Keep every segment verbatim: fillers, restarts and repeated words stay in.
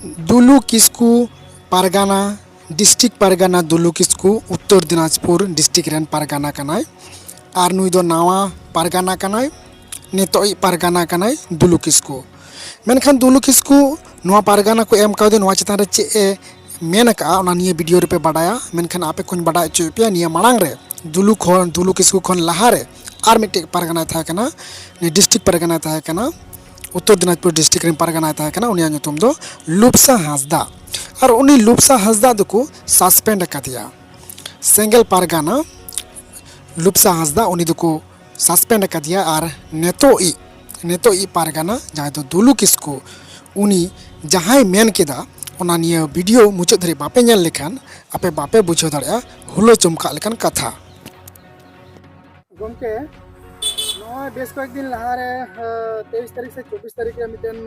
ᱫᱩᱞᱩ ᱠᱤᱥᱠᱩ ᱯᱟᱨᱜᱟᱱᱟ, district ᱯᱟᱨᱜᱟᱱᱟ ᱫᱩᱞᱩ ᱠᱤᱥᱠᱩ ᱩᱛᱛᱚᱨ Dinajpur district ᱨᱮᱱ ᱯᱟᱨᱜᱟᱱᱟ ᱠᱟᱱᱟᱭ᱾ ᱟᱨ ᱱᱩᱭ ᱫᱚ ᱱᱟᱣᱟ ᱯᱟᱨᱜᱟᱱᱟ ᱠᱟᱱᱟᱭ, ᱱᱤᱛᱚᱜᱤᱡ ᱯᱟᱨᱜᱟᱱᱟ ᱠᱟᱱᱟᱭ ᱫᱩᱞᱩ ᱠᱤᱥᱠᱩ᱾ ᱢᱮᱱᱠᱷᱟᱱ ᱫᱩᱞᱩ ᱠᱤᱥᱠᱩ ᱱᱚᱣᱟ ᱯᱟᱨᱜᱟᱱᱟ ᱠᱚ ᱮᱢ ᱠᱟᱣᱫᱮ, ᱱᱚᱣᱟ ᱪᱮᱛᱟᱱ ᱨᱮ ᱪᱮᱫ ᱮ ᱢᱮᱱ ᱟᱠᱟᱫᱼᱟ, ᱚᱱᱟ ᱱᱤᱭᱟᱹ ᱵᱷᱤᱰᱤᱭᱳ ᱨᱮᱯᱮ ᱵᱟᱰᱟᱭᱟ᱾ ᱢᱮᱱᱠᱷᱟᱱ ᱟᱯᱮ ᱠᱚᱧ ᱵᱟᱰᱟᱭ ᱦᱚᱪᱚᱭᱮᱫ ᱯᱮᱭᱟ, ᱱᱤᱭᱟᱹ ᱢᱟᱲᱟᱝ ᱨᱮ ᱫᱩᱞᱩ ᱠᱷᱚᱱ, ᱫᱩᱞᱩ ᱠᱤᱥᱠᱩ ᱠᱷᱚᱱ ᱞᱟᱦᱟᱨᱮ ᱟᱨ ᱢᱤᱫᱴᱮᱡ ᱯᱟᱨᱜᱟᱱᱟᱭ ᱛᱟᱦᱮᱸ ᱠᱟᱱᱟ, ᱰᱤᱥᱴᱨᱤᱠᱴ ᱯᱟᱨᱜᱟᱱᱟᱭ ᱛᱟᱦᱮᱸ ᱠᱟᱱᱟ, ᱩᱛᱛᱚᱨ ᱫᱤᱱᱟᱡᱽᱯᱩᱨ ᱰᱤᱥᱴᱨᱤᱠᱴ ᱨᱮᱱ ᱯᱟᱨᱜᱟᱱᱟᱭ ᱛᱟᱦᱮᱸ ᱠᱟᱱᱟ᱾ ᱩᱱᱤᱭᱟᱜ ᱧᱩᱛᱩᱢ ᱫᱚ ᱞᱩᱯᱥᱟ ᱦᱟᱸᱥᱫᱟ᱾ ᱟᱨ ᱩᱱᱤ ᱞᱩᱯᱥᱟ ᱦᱟᱸᱥᱫᱟ ᱫᱚᱠᱚ ᱥᱟᱥᱯᱮᱱᱰ ᱟᱠᱟᱫᱮᱭᱟ᱾ ᱥᱮᱸᱜᱮᱞ ᱯᱟᱨᱜᱟᱱᱟ ᱞᱩᱯᱥᱟ ᱦᱟᱸᱥᱫᱟ, ᱩᱱᱤ ᱫᱚᱠᱚ ᱥᱟᱥᱯᱮᱱᱰ ᱟᱠᱟᱫᱮᱭᱟ᱾ ᱟᱨ ᱱᱤᱛᱚᱜ ᱤᱡ, ᱱᱤᱛᱚᱜ ᱤᱡ ᱯᱟᱨᱜᱟᱱᱟ ᱡᱟᱦᱟᱸᱭ ᱫᱚ ᱫᱩᱞᱩ ᱠᱤᱥᱠᱩ, ᱩᱱᱤ ᱡᱟᱦᱟᱸᱭ ᱢᱮᱱ ᱠᱮᱫᱟ, ᱚᱱᱟ ᱱᱤᱭᱟᱹ ᱵᱷᱤᱰᱤᱭᱳ ᱢᱩᱪᱟᱹᱫ ᱫᱷᱟᱹᱨᱤᱡ ᱵᱟᱯᱮ ᱧᱮᱞ ᱞᱮᱠᱷᱟᱱ ᱟᱯᱮ ᱵᱟᱯᱮ ᱵᱩᱡᱷᱟᱹᱣ ᱫᱟᱲᱮᱭᱟᱜᱼᱟ ᱦᱩᱞᱟᱹ ᱪᱚᱢᱠᱟᱜ ᱞᱮᱠᱟᱱ ᱠᱟᱛᱷᱟ᱾ ᱜᱚᱢᱠᱮ, ᱱᱚᱜᱼᱚᱭ ᱵᱮᱥ ᱠᱚᱭᱮᱠ ᱫᱤᱱ ᱞᱟᱦᱟᱨᱮ, ᱛᱮᱭᱤᱥ ᱛᱟᱹᱨᱤᱠᱷ ᱥᱮ ᱪᱚᱵᱵᱤᱥ ᱛᱟᱹᱨᱤᱠᱷ ᱨᱮ ᱢᱤᱫᱴᱮᱱ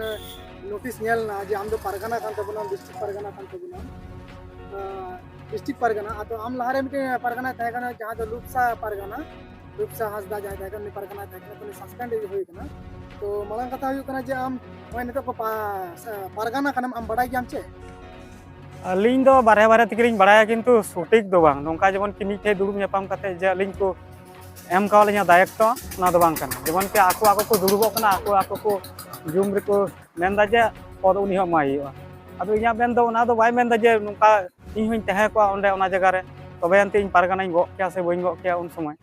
ᱱᱳᱴᱤᱥ ᱧᱮᱞ ᱮᱱᱟ ᱡᱮ ᱟᱢ ᱫᱚ ᱯᱟᱨᱜᱟᱱᱟ ᱠᱟᱱ ᱛᱟᱵᱚᱱᱟᱢ, ᱰᱤᱥᱴᱨᱤᱠᱴ ᱯᱟᱨᱜᱟᱱᱟ ᱠᱟᱱ ᱛᱟᱵᱚᱱᱟᱢ, ᱰᱤᱥᱴᱨᱤᱠᱴ ᱯᱟᱨᱜᱟᱱᱟ᱾ ᱟᱫᱚ ᱟᱢ ᱞᱟᱦᱟᱨᱮ ᱢᱤᱫᱴᱮᱱ ᱯᱟᱨᱜᱟᱱᱟ ᱛᱟᱦᱮᱸ ᱠᱟᱱᱟ, ᱡᱟᱦᱟᱸ ᱫᱚ ᱞᱩᱯᱥᱟ ᱯᱟᱨᱜᱟᱱᱟ, ᱞᱩᱯᱥᱟ ᱦᱟᱸᱥᱫᱟ ᱡᱟᱦᱟᱸᱭ ᱛᱟᱦᱮᱸ ᱠᱟᱱᱟ, ᱩᱱᱤ ᱯᱟᱨᱜᱟᱱᱟ ᱛᱟᱦᱮᱸ ᱠᱟᱱᱟ, ᱛᱚ ᱩᱱᱤ ᱥᱟᱥᱯᱮᱱᱰ ᱦᱩᱭ ᱠᱟᱱᱟ᱾ ᱛᱚ ᱢᱟᱲᱟᱝ ᱠᱟᱛᱷᱟ ᱦᱩᱭᱩᱜ ᱠᱟᱱᱟ ᱡᱮ ᱟᱢ ᱱᱚᱜᱼᱚᱭ ᱱᱤᱛᱚᱜ ᱠᱚ ᱯᱟ-, ᱥᱟ-, ᱯᱟᱨᱜᱟᱱᱟ ᱠᱟᱱᱟᱢ, ᱟᱢ ᱵᱟᱰᱟᱭ ᱜᱮᱭᱟᱢ ᱪᱮ? ᱟᱹᱞᱤᱧ ᱫᱚ ᱵᱟᱨᱦᱮ ᱵᱟᱨᱦᱮ ᱛᱮᱜᱮᱞᱤᱧ ᱵᱟᱲᱟᱭᱟ, ᱠᱤᱱᱛᱩ ᱥᱚᱴᱷᱤᱠ ᱫᱚ ᱵᱟᱝ᱾ ᱱᱚᱝᱠᱟ ᱡᱮᱢᱚᱱ ᱠᱤ ᱢᱤᱫ ᱴᱷᱮᱱ ᱫᱩᱲᱩᱵ ᱧᱟᱯᱟᱢ ᱠᱟᱛᱮ ᱡᱮ ᱟᱹᱞᱤᱧ ᱠᱚ ᱮᱢ ᱠᱟᱣ ᱞᱤᱧᱟ ᱫᱟᱭᱤᱛᱛᱚ, ᱚᱱᱟ ᱫᱚ ᱵᱟᱝ ᱠᱟᱱᱟ᱾ ᱡᱮᱢᱚᱱ ᱠᱤ ᱟᱠᱚ ᱟᱠᱚ ᱠᱚ ᱫᱩᱲᱩᱵᱚᱜ ᱠᱟᱱᱟ, ᱟᱠᱚ ᱟᱠᱚ ᱠᱚ ᱡᱩᱢ ᱨᱮᱠᱚ ᱢᱮᱱᱫᱟ ᱡᱮ ᱯᱚᱫ ᱩᱱᱤ ᱦᱚᱸ ᱮᱢᱟᱭ ᱦᱩᱭᱩᱜᱼᱟ᱾ ᱟᱫᱚ ᱤᱧᱟᱹᱜ ᱢᱮᱱ ᱫᱚ ᱚᱱᱟ ᱫᱚ ᱵᱟᱭ ᱢᱮᱱᱫᱟ ᱡᱮ ᱱᱚᱝᱠᱟ ᱤᱧ ᱦᱚᱸᱧ ᱛᱟᱦᱮᱸ ᱠᱚᱜᱼᱟ ᱚᱸᱰᱮ ᱚᱱᱟ ᱡᱟᱭᱜᱟ ᱨᱮ, ᱛᱚᱵᱮ ᱮᱱᱛᱮ ᱤᱧ ᱯᱟᱨᱜᱟᱱᱟᱧ ᱜᱚᱜ ᱠᱮᱭᱟ ᱥᱮ ᱵᱟᱹᱧ ᱜᱚᱜ ᱠᱮᱭᱟ ᱩᱱ ᱥᱚᱢᱚᱭ᱾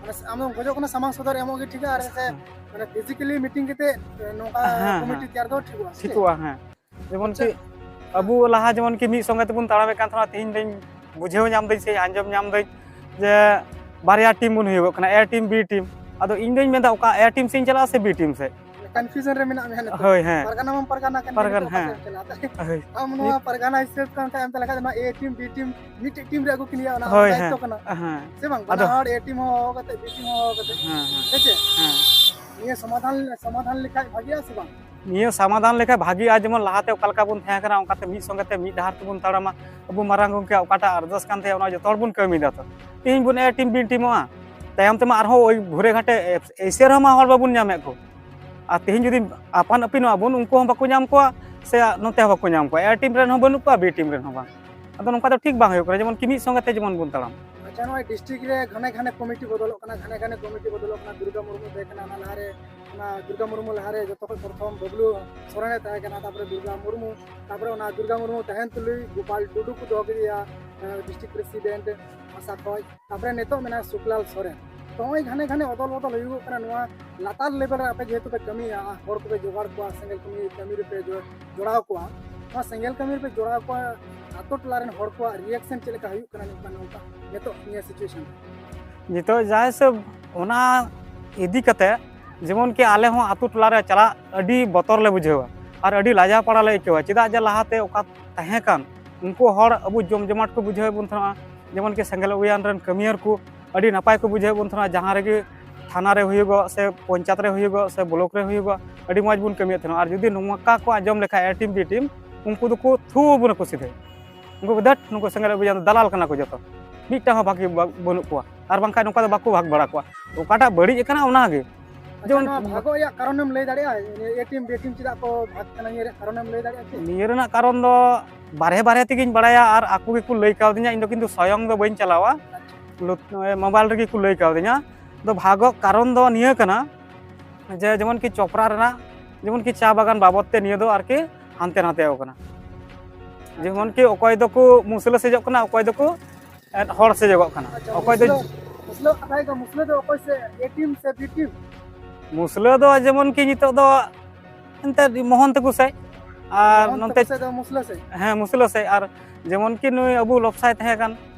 ᱢᱟᱱᱮ ᱟᱢ ᱫᱚᱢ ᱠᱷᱚᱡᱚᱜ ᱠᱟᱱᱟ ᱥᱟᱢᱟᱝ ᱥᱚᱫᱚᱨ ᱮᱢᱚᱜ ᱜᱮ ᱴᱷᱤᱠᱟ, ᱟᱨ ᱥᱮ ᱦᱮᱸ᱾ ᱢᱟᱱᱮ ᱯᱷᱤᱡᱤᱠᱮᱞᱤ ᱢᱤᱴᱤᱝ ᱠᱟᱛᱮ ᱱᱚᱝᱠᱟ ᱦᱮᱸ, ᱠᱚᱢᱤᱴᱤ ᱦᱮᱸ᱾ ᱛᱮᱭᱟᱨ ᱫᱚ ᱴᱷᱤᱠᱚᱜᱼᱟ, ᱥᱮ ᱪᱮᱫ? ᱴᱷᱤᱠᱚᱜᱼᱟ, ᱦᱮᱸ᱾ ᱡᱮᱢᱚᱱ ᱟᱪᱪᱷᱟ᱾ ᱠᱤ ᱟᱵᱚ ᱞᱟᱦᱟ ᱡᱮᱢᱚᱱ ᱠᱤ ᱢᱤᱫ ᱥᱚᱸᱜᱮ ᱛᱮᱵᱚᱱ ᱛᱟᱲᱟᱢᱮᱫ ᱠᱟᱱ ᱛᱟᱦᱮᱱᱟ, ᱛᱮᱦᱮᱧ ᱫᱚᱧ ᱵᱩᱡᱷᱟᱹᱣ ᱧᱟᱢ ᱫᱟᱹᱧ ᱥᱮ ᱟᱸᱡᱚᱢ ᱧᱟᱢ ᱫᱟᱹᱧ ᱡᱮ ᱵᱟᱨᱭᱟ ᱴᱤᱢ ᱵᱚᱱ ᱦᱩᱭᱩᱜᱚᱜ ᱠᱟᱱᱟ, ᱮ ᱴᱤᱢ, ᱵᱤ ᱴᱤᱢ᱾ ᱟᱫᱚ ᱤᱧ ᱫᱚᱧ ᱢᱮᱱᱫᱟ ᱚᱠᱟ ᱮ ᱴᱤᱢ ᱥᱮᱫ ᱤᱧ ᱪᱟᱞᱟᱜᱼᱟ ᱥᱮ ᱵᱤ ᱴᱤᱢ ᱥᱮᱫ? ᱠᱚᱱᱯᱷᱤᱭᱩᱡᱚᱱ ᱨᱮ ᱢᱮᱱᱟᱜ ᱢᱮᱭᱟ ᱱᱤᱛᱚᱜ᱾ ᱦᱳᱭ, ᱦᱮᱸ᱾ ᱯᱟᱨᱜᱟᱱᱟ ᱢᱟᱢ ᱯᱟᱨᱜᱟᱱᱟ ᱠᱟᱱ ᱜᱮ, ᱯᱟᱨᱜᱟᱱᱟ, ᱱᱤᱛᱚᱜ ᱚᱠᱟ ᱦᱮᱸ᱾ ᱥᱮᱫ ᱮᱢ ᱪᱟᱞᱟᱜᱼᱟ? ᱦᱳᱭ᱾ ᱟᱢ ᱱᱚᱣᱟ ᱯᱟᱨᱜᱟᱱᱟ ᱦᱤᱥᱟᱹᱵ ᱠᱟᱱ ᱠᱷᱟᱡ ᱮᱢ, ᱛᱟᱦᱞᱮ ᱠᱷᱟᱡ ᱫᱚ ᱱᱚᱣᱟ ᱮ ᱴᱤᱢ, ᱵᱤ ᱴᱤᱢ ᱢᱤᱫᱴᱮᱡ ᱴᱤᱢ ᱨᱮ ᱟᱹᱜᱩ ᱠᱤᱱ ᱦᱩᱭᱩᱜᱼᱟ, ᱚᱱᱟ ᱦᱳᱭ, ᱟᱢᱟᱜ ᱫᱟᱭᱤᱛᱛᱚ ᱦᱮᱸ᱾ ᱠᱟᱱᱟ᱾ ᱦᱮᱸ᱾ ᱥᱮ ᱵᱟᱝ? ᱟᱫᱚ ᱵᱟᱱᱟ ᱦᱚᱲ ᱮ ᱴᱤᱢ ᱦᱚᱸ ᱦᱚᱦᱚ ᱠᱟᱛᱮ, ᱵᱤ ᱴᱤᱢ ᱦᱚᱸ ᱦᱚᱦᱚ ᱠᱟᱛᱮ᱾ ᱦᱮᱸ, ᱦᱮᱸ᱾ ᱦᱮᱸ ᱪᱮ? ᱦᱮᱸ᱾ ᱱᱤᱭᱟᱹ ᱥᱚᱢᱟᱫᱷᱟᱱ, ᱥᱚᱢᱟᱫᱷᱟᱱ ᱞᱮᱠᱷᱟᱡ ᱵᱷᱟᱜᱤᱜᱼᱟ ᱥᱮ ᱵᱟᱝ? ᱱᱤᱭᱟᱹ ᱥᱚᱢᱟᱫᱷᱟᱱ ᱞᱮᱠᱷᱟᱡ ᱵᱷᱟᱜᱤᱜᱼᱟ, ᱡᱮᱢᱚᱱ ᱞᱟᱦᱟᱛᱮ ᱚᱠᱟ ᱞᱮᱠᱟ ᱵᱚᱱ ᱛᱟᱦᱮᱸ ᱠᱟᱱᱟ, ᱚᱱᱠᱟᱛᱮ ᱢᱤᱫ ᱥᱚᱸᱜᱮ ᱛᱮ ᱢᱤᱫ ᱰᱟᱦᱟᱨ ᱛᱮᱵᱚᱱ ᱛᱟᱲᱟᱢᱟ᱾ ᱟᱵᱚ ᱢᱟᱨᱟᱝ ᱜᱚᱢᱠᱮ ᱚᱠᱟᱴᱟᱜ ᱟᱨᱫᱟᱥ ᱠᱟᱱ ᱛᱟᱦᱮᱸᱫ, ᱚᱱᱟ ᱡᱚᱛᱚ ᱦᱚᱲ ᱵᱚᱱ ᱠᱟᱹᱢᱤᱭᱮᱫᱟ ᱛᱚ᱾ ᱛᱮᱦᱮᱧ ᱵᱚᱱ ᱮ ᱴᱤᱢ ᱵᱤ ᱴᱤᱢᱚᱜᱼᱟ, ᱛᱟᱭᱚᱢ ᱛᱮᱢᱟ ᱟᱨᱦᱚᱸ ᱳᱭ ᱜᱷᱩᱨᱮ ᱜᱷᱟᱴᱮ ᱮᱭᱥᱮ ᱨᱮᱦᱚᱸ ᱢᱟ ᱦᱚᱲ ᱵᱟᱵᱚᱱ ᱧᱟᱢᱮᱫ ᱠᱚ᱾ ᱟᱨ ᱛᱮᱦᱮᱧ ᱡᱩᱫᱤ ᱟᱯᱟᱱ ᱟᱹᱯᱤᱱᱚᱜᱼᱟ ᱵᱚᱱ, ᱩᱱᱠᱩ ᱦᱚᱸ ᱵᱟᱠᱚ ᱧᱟᱢ ᱠᱚᱣᱟ, ᱥᱮ ᱱᱚᱛᱮ ᱦᱚᱸ ᱵᱟᱠᱚ ᱧᱟᱢ ᱠᱚᱣᱟ, A team ᱨᱮᱱ ᱦᱚᱸ ᱵᱟᱹᱱᱩᱜ ᱠᱚᱣᱟ, B team ᱨᱮᱱ ᱦᱚᱸ ᱵᱟᱝ᱾ ᱟᱫᱚ ᱱᱚᱝᱠᱟ ᱫᱚ ᱴᱷᱤᱠ ᱵᱟᱝ ᱦᱩᱭᱩᱜ ᱠᱟᱱᱟ, ᱡᱮᱢᱚᱱ ᱠᱤ ᱢᱤᱫ ᱥᱚᱸᱜᱮ ᱛᱮ ᱡᱮᱢᱚᱱ ᱵᱚᱱ ᱛᱟᱲᱟᱢ᱾ ᱟᱪᱪᱷᱟ, ᱱᱚᱜᱼᱚᱭ ᱰᱤᱥᱴᱨᱤᱠᱴ ᱨᱮ ᱜᱷᱟᱱᱮ ᱜᱷᱟᱱᱮ ᱠᱚᱢᱤᱴᱤ ᱵᱚᱫᱚᱞᱚᱜ ᱠᱟᱱᱟ, ᱜᱷᱟᱱᱮ ᱜᱷᱟᱱᱮ ᱠᱚᱢᱤᱴᱤ ᱵᱚᱫᱚᱞᱚᱜ ᱠᱟᱱᱟ, ᱫᱩᱨᱜᱟ ᱢᱩᱨᱢᱩ ᱛᱟᱦᱮᱸ ᱠᱟᱱᱟ, ᱚᱱᱟ ᱞᱟᱦᱟᱨᱮ, ᱚᱱᱟ ᱫᱩᱨᱜᱟ ᱢᱩᱨᱢᱩ ᱞᱟᱦᱟᱨᱮ ᱡᱚᱛᱚ ᱠᱷᱚᱱ ᱯᱨᱚᱛᱷᱚᱢ ᱵᱟᱵᱞᱩ ᱥᱚᱨᱮᱱᱮ ᱛᱟᱦᱮᱸ ᱠᱟᱱᱟ, ᱛᱟᱨᱯᱚᱨᱮ ᱫᱩᱨᱜᱟ ᱢᱩᱨᱢᱩ, ᱛᱟᱨᱯᱚᱨᱮ ᱚᱱᱟ ᱫᱩᱨᱜᱟ ᱢᱩᱨᱢᱩ ᱛᱟᱦᱮᱱ ᱛᱩᱞᱩᱡ ᱜᱳᱯᱟᱞ ᱴᱩᱰᱩ ᱠᱚ ᱫᱚᱦᱚ ᱠᱮᱫᱮᱭᱟ ᱰᱤᱥᱴᱨᱤᱠᱴ ᱯᱨᱮᱥᱤᱰᱮᱱᱴ ᱟᱥᱟ ᱠᱷᱚᱡ, ᱛᱟᱨᱯᱚᱨᱮ ᱱᱤᱛᱚᱜ ᱢᱮᱱᱟᱭᱟ ᱥᱩᱠᱞᱟᱞ ᱥᱚᱨᱮᱱ᱾ ᱛᱚ ᱱᱚᱜᱼᱚᱭ ᱜᱷᱟᱱᱮ ᱜᱷᱟᱱᱮ ᱚᱫᱚᱞ ᱵᱚᱫᱚᱞ ᱦᱩᱭᱩᱜᱚᱜ ᱠᱟᱱᱟ, ᱱᱚᱣᱟ ᱞᱟᱛᱟᱨ ᱞᱮᱵᱮᱞ ᱨᱮ ᱟᱯᱮ ᱡᱮᱦᱮᱛᱩ ᱯᱮ ᱠᱟᱹᱢᱤᱭᱟ, ᱟᱨ ᱦᱚᱲ ᱠᱚᱯᱮ ᱡᱚᱜᱟᱲ ᱠᱚᱣᱟ, ᱥᱮᱸᱜᱮᱞ ᱠᱟᱹᱢᱤ, ᱠᱟᱹᱢᱤ ᱨᱮᱯᱮ ᱡᱚ-, ᱡᱚᱲᱟᱣ ᱠᱚᱣᱟ, ᱱᱚᱣᱟ ᱥᱮᱸᱜᱮᱞ ᱠᱟᱹᱢᱤ ᱨᱮᱯᱮ ᱡᱚᱲᱟᱣ ᱠᱚᱣᱟ, ᱟᱛᱳ ᱴᱚᱞᱟ ᱨᱮᱱ ᱦᱚᱲ ᱠᱚᱣᱟᱜ ᱨᱤᱭᱮᱠᱥᱚᱱ ᱪᱮᱫ ᱞᱮᱠᱟ ᱦᱩᱭᱩᱜ ᱠᱟᱱᱟ ᱱᱚᱝᱠᱟ, ᱱᱚᱝᱠᱟ ᱱᱤᱛᱚᱜ ᱱᱤᱭᱟᱹ ᱥᱤᱪᱩᱭᱮᱥᱚᱱ ᱨᱮ? ᱱᱤᱛᱚᱜ ᱡᱟ ᱦᱤᱥᱟᱹᱵ ᱚᱱᱟ ᱤᱫᱤ ᱠᱟᱛᱮ, ᱡᱮᱢᱚᱱ ᱠᱤ ᱟᱞᱮ ᱦᱚᱸ ᱟᱛᱳ ᱴᱚᱞᱟ ᱨᱮ ᱪᱟᱞᱟᱜ ᱟᱹᱰᱤ ᱵᱚᱛᱚᱨ ᱞᱮ ᱵᱩᱡᱷᱟᱹᱣᱟ ᱟᱨ ᱟᱹᱰᱤ ᱞᱟᱡᱟᱣ ᱯᱟᱲᱟ ᱞᱮ ᱟᱹᱭᱠᱟᱹᱣᱟ᱾ ᱪᱮᱫᱟᱜ ᱡᱮ ᱞᱟᱦᱟᱛᱮ ᱚᱠᱟ ᱛᱟᱦᱮᱸ ᱠᱟᱱ, ᱩᱱᱠᱩ ᱦᱚᱲ ᱟᱵᱚ ᱡᱚᱢ ᱡᱚᱢᱟᱴ ᱠᱚ ᱵᱩᱡᱷᱟᱹᱣᱮᱫ ᱵᱚᱱ ᱛᱟᱦᱮᱱᱟ, ᱡᱮᱢᱚᱱ ᱠᱤ ᱥᱮᱸᱜᱮᱞ ᱚᱵᱷᱤᱭᱟᱱ ᱨᱮᱱ ᱠᱟᱹᱢᱤᱭᱟᱹᱨ ᱠᱚ ᱟᱹᱰᱤ ᱱᱟᱯᱟᱭ ᱠᱚ ᱵᱩᱡᱷᱟᱹᱣᱮᱫ ᱵᱚᱱ ᱛᱟᱦᱮᱱᱟ᱾ ᱡᱟᱦᱟᱸ ᱨᱮᱜᱮ ᱛᱷᱟᱱᱟ ᱨᱮ ᱦᱩᱭᱩᱜᱚᱜ ᱥᱮ ᱯᱚᱧᱪᱟᱭᱮᱛ ᱨᱮ ᱦᱩᱭᱩᱜᱚᱜ ᱥᱮ ᱵᱞᱚᱠ ᱨᱮ ᱦᱩᱭᱩᱜᱚᱜ, ᱟᱹᱰᱤ ᱢᱚᱡᱽ ᱵᱚᱱ ᱠᱟᱹᱢᱤᱭᱮᱫ ᱛᱟᱦᱮᱱᱟ᱾ ᱟᱨ ᱡᱩᱫᱤ ᱱᱚᱝᱠᱟ ᱠᱚ ᱟᱸᱡᱚᱢ ᱞᱮᱠᱷᱟᱡ A team B team, ᱩᱱᱠᱩ ᱫᱚᱠᱚ ᱛᱷᱩ ᱵᱚᱱᱟ ᱠᱚ ᱥᱤᱫᱷᱟᱹ᱾ ᱩᱱᱠᱩ ᱠᱚ, "ᱫᱷᱟᱹᱴ, ᱱᱩᱠᱩ ᱥᱮᱸᱜᱮᱞ ᱚᱵᱷᱤᱡᱟᱱ ᱫᱚ ᱫᱟᱞᱟᱞ ᱠᱟᱱᱟ ᱠᱚ ᱡᱚᱛᱚ, ᱢᱤᱫᱴᱟᱝ ᱦᱚᱸ ᱵᱷᱟᱜᱤ ᱵᱟ-, ᱵᱟᱹᱱᱩᱜ ᱠᱚᱣᱟ", ᱟᱨ ᱵᱟᱝᱠᱷᱟᱱ ᱱᱚᱝᱠᱟ ᱫᱚ ᱵᱟᱠᱚ ᱵᱷᱟᱜᱽ ᱵᱟᱲᱟ ᱠᱚᱣᱟ᱾ ᱚᱠᱟᱴᱟᱜ ᱵᱟᱹᱲᱤᱡ ᱟᱠᱟᱱᱟ ᱚᱱᱟᱜᱮ᱾ ᱟᱪᱪᱷᱟ, ᱡᱮᱢᱚᱱ ᱱᱚᱣᱟ ᱵᱷᱟᱜᱚᱜ ᱨᱮᱭᱟᱜ ᱠᱟᱨᱚᱱᱮᱢ ᱞᱟᱹᱭ ᱫᱟᱲᱮᱭᱟᱜᱼᱟ? A team B team ᱪᱮᱫᱟᱜ ᱠᱚ ᱵᱷᱟᱜᱽ ᱠᱟᱱᱟ, ᱱᱤᱭᱟᱹ ᱨᱮᱭᱟᱜ ᱠᱟᱨᱚᱱᱮᱢ ᱞᱟᱹᱭ ᱫᱟᱲᱮᱭᱟᱜᱼᱟ ᱠᱤ? ᱱᱤᱭᱟᱹ ᱨᱮᱱᱟᱜ ᱠᱟᱨᱚᱱ ᱫᱚ ᱵᱟᱨᱦᱮ ᱵᱟᱨᱦᱮ ᱛᱮᱜᱮᱧ ᱵᱟᱲᱟᱭᱟ ᱟᱨ ᱟᱠᱚ ᱜᱮᱠᱚ ᱞᱟᱹᱭ ᱠᱟᱣᱫᱤᱧᱟ, ᱤᱧ ᱫᱚ ᱠᱤᱱᱛᱩ ᱥᱚᱭᱚᱝ ᱫᱚ ᱵᱟᱹᱧ ᱪᱟᱞᱟᱣᱟ, ᱞᱩᱛ-, ᱢᱳᱵᱟᱭᱤᱞ ᱨᱮᱜᱮ ᱠᱚ ᱞᱟᱹᱭ ᱠᱟᱣᱫᱤᱧᱟ᱾ ᱫᱚ ᱵᱷᱟᱜᱚᱜ ᱠᱟᱨᱚᱱ ᱫᱚ ᱱᱤᱭᱟᱹ ᱠᱟᱱᱟ ᱡᱮ ᱡᱮᱢᱚᱱ ᱠᱤ ᱪᱚᱯᱨᱟ ᱨᱮᱱᱟᱜ, ᱡᱮᱢᱚᱱ ᱠᱤ ᱪᱟ ᱵᱟᱜᱟᱱ ᱵᱟᱵᱚᱫ ᱛᱮ ᱱᱤᱭᱟᱹ ᱫᱚ ᱟᱨᱠᱤ ᱦᱟᱱᱛᱮ ᱱᱟᱛᱮ ᱟᱠᱟᱱᱟ᱾ ᱡᱮᱢᱚᱱ ᱠᱤ ᱚᱠᱚᱭ ᱫᱚᱠᱚ ᱢᱩᱥᱞᱟᱹ ᱥᱮᱡᱚᱜ ᱠᱟᱱᱟ, ᱚᱠᱚᱭ ᱫᱚᱠᱚ, ᱮ, ᱦᱚᱲ ᱥᱮᱡᱚᱜᱚᱜ ᱠᱟᱱᱟ, ᱟᱪᱪᱷᱟ, ᱚᱠᱚᱭ ᱫᱚ ᱢᱩᱥᱞᱟᱹ, ᱢᱩᱥᱞᱟᱹ ᱠᱟᱛᱷᱟ ᱦᱩᱭᱩᱜ ᱠᱟᱱᱟ, ᱢᱩᱥᱞᱟᱹ ᱫᱚ ᱚᱠᱚᱭ ᱥᱮ, A team ᱥᱮ B team? ᱢᱩᱥᱞᱟᱹ ᱫᱚ ᱡᱮᱢᱚᱱ ᱠᱤ ᱱᱤᱛᱚᱜ ᱫᱚ ᱮᱱᱛᱮ ᱢᱳᱦᱚᱱ ᱛᱟᱠᱚ ᱥᱮᱡ, ᱟᱨ ᱢᱳᱦᱚᱱ ᱱᱚᱱᱛᱮ ᱛᱟᱠᱚ ᱥᱮᱡ ᱫᱚ ᱢᱩᱥᱞᱟᱹ ᱥᱮᱡ? ᱦᱮᱸ, ᱢᱩᱥᱞᱟᱹ ᱥᱮᱡ᱾ ᱟᱨ ᱡᱮᱢᱚᱱ ᱠᱤ ᱱᱩᱭ ᱟᱵᱚ ᱞᱚᱯᱥᱟᱭ ᱛᱟᱦᱮᱸ ᱠᱟᱱ,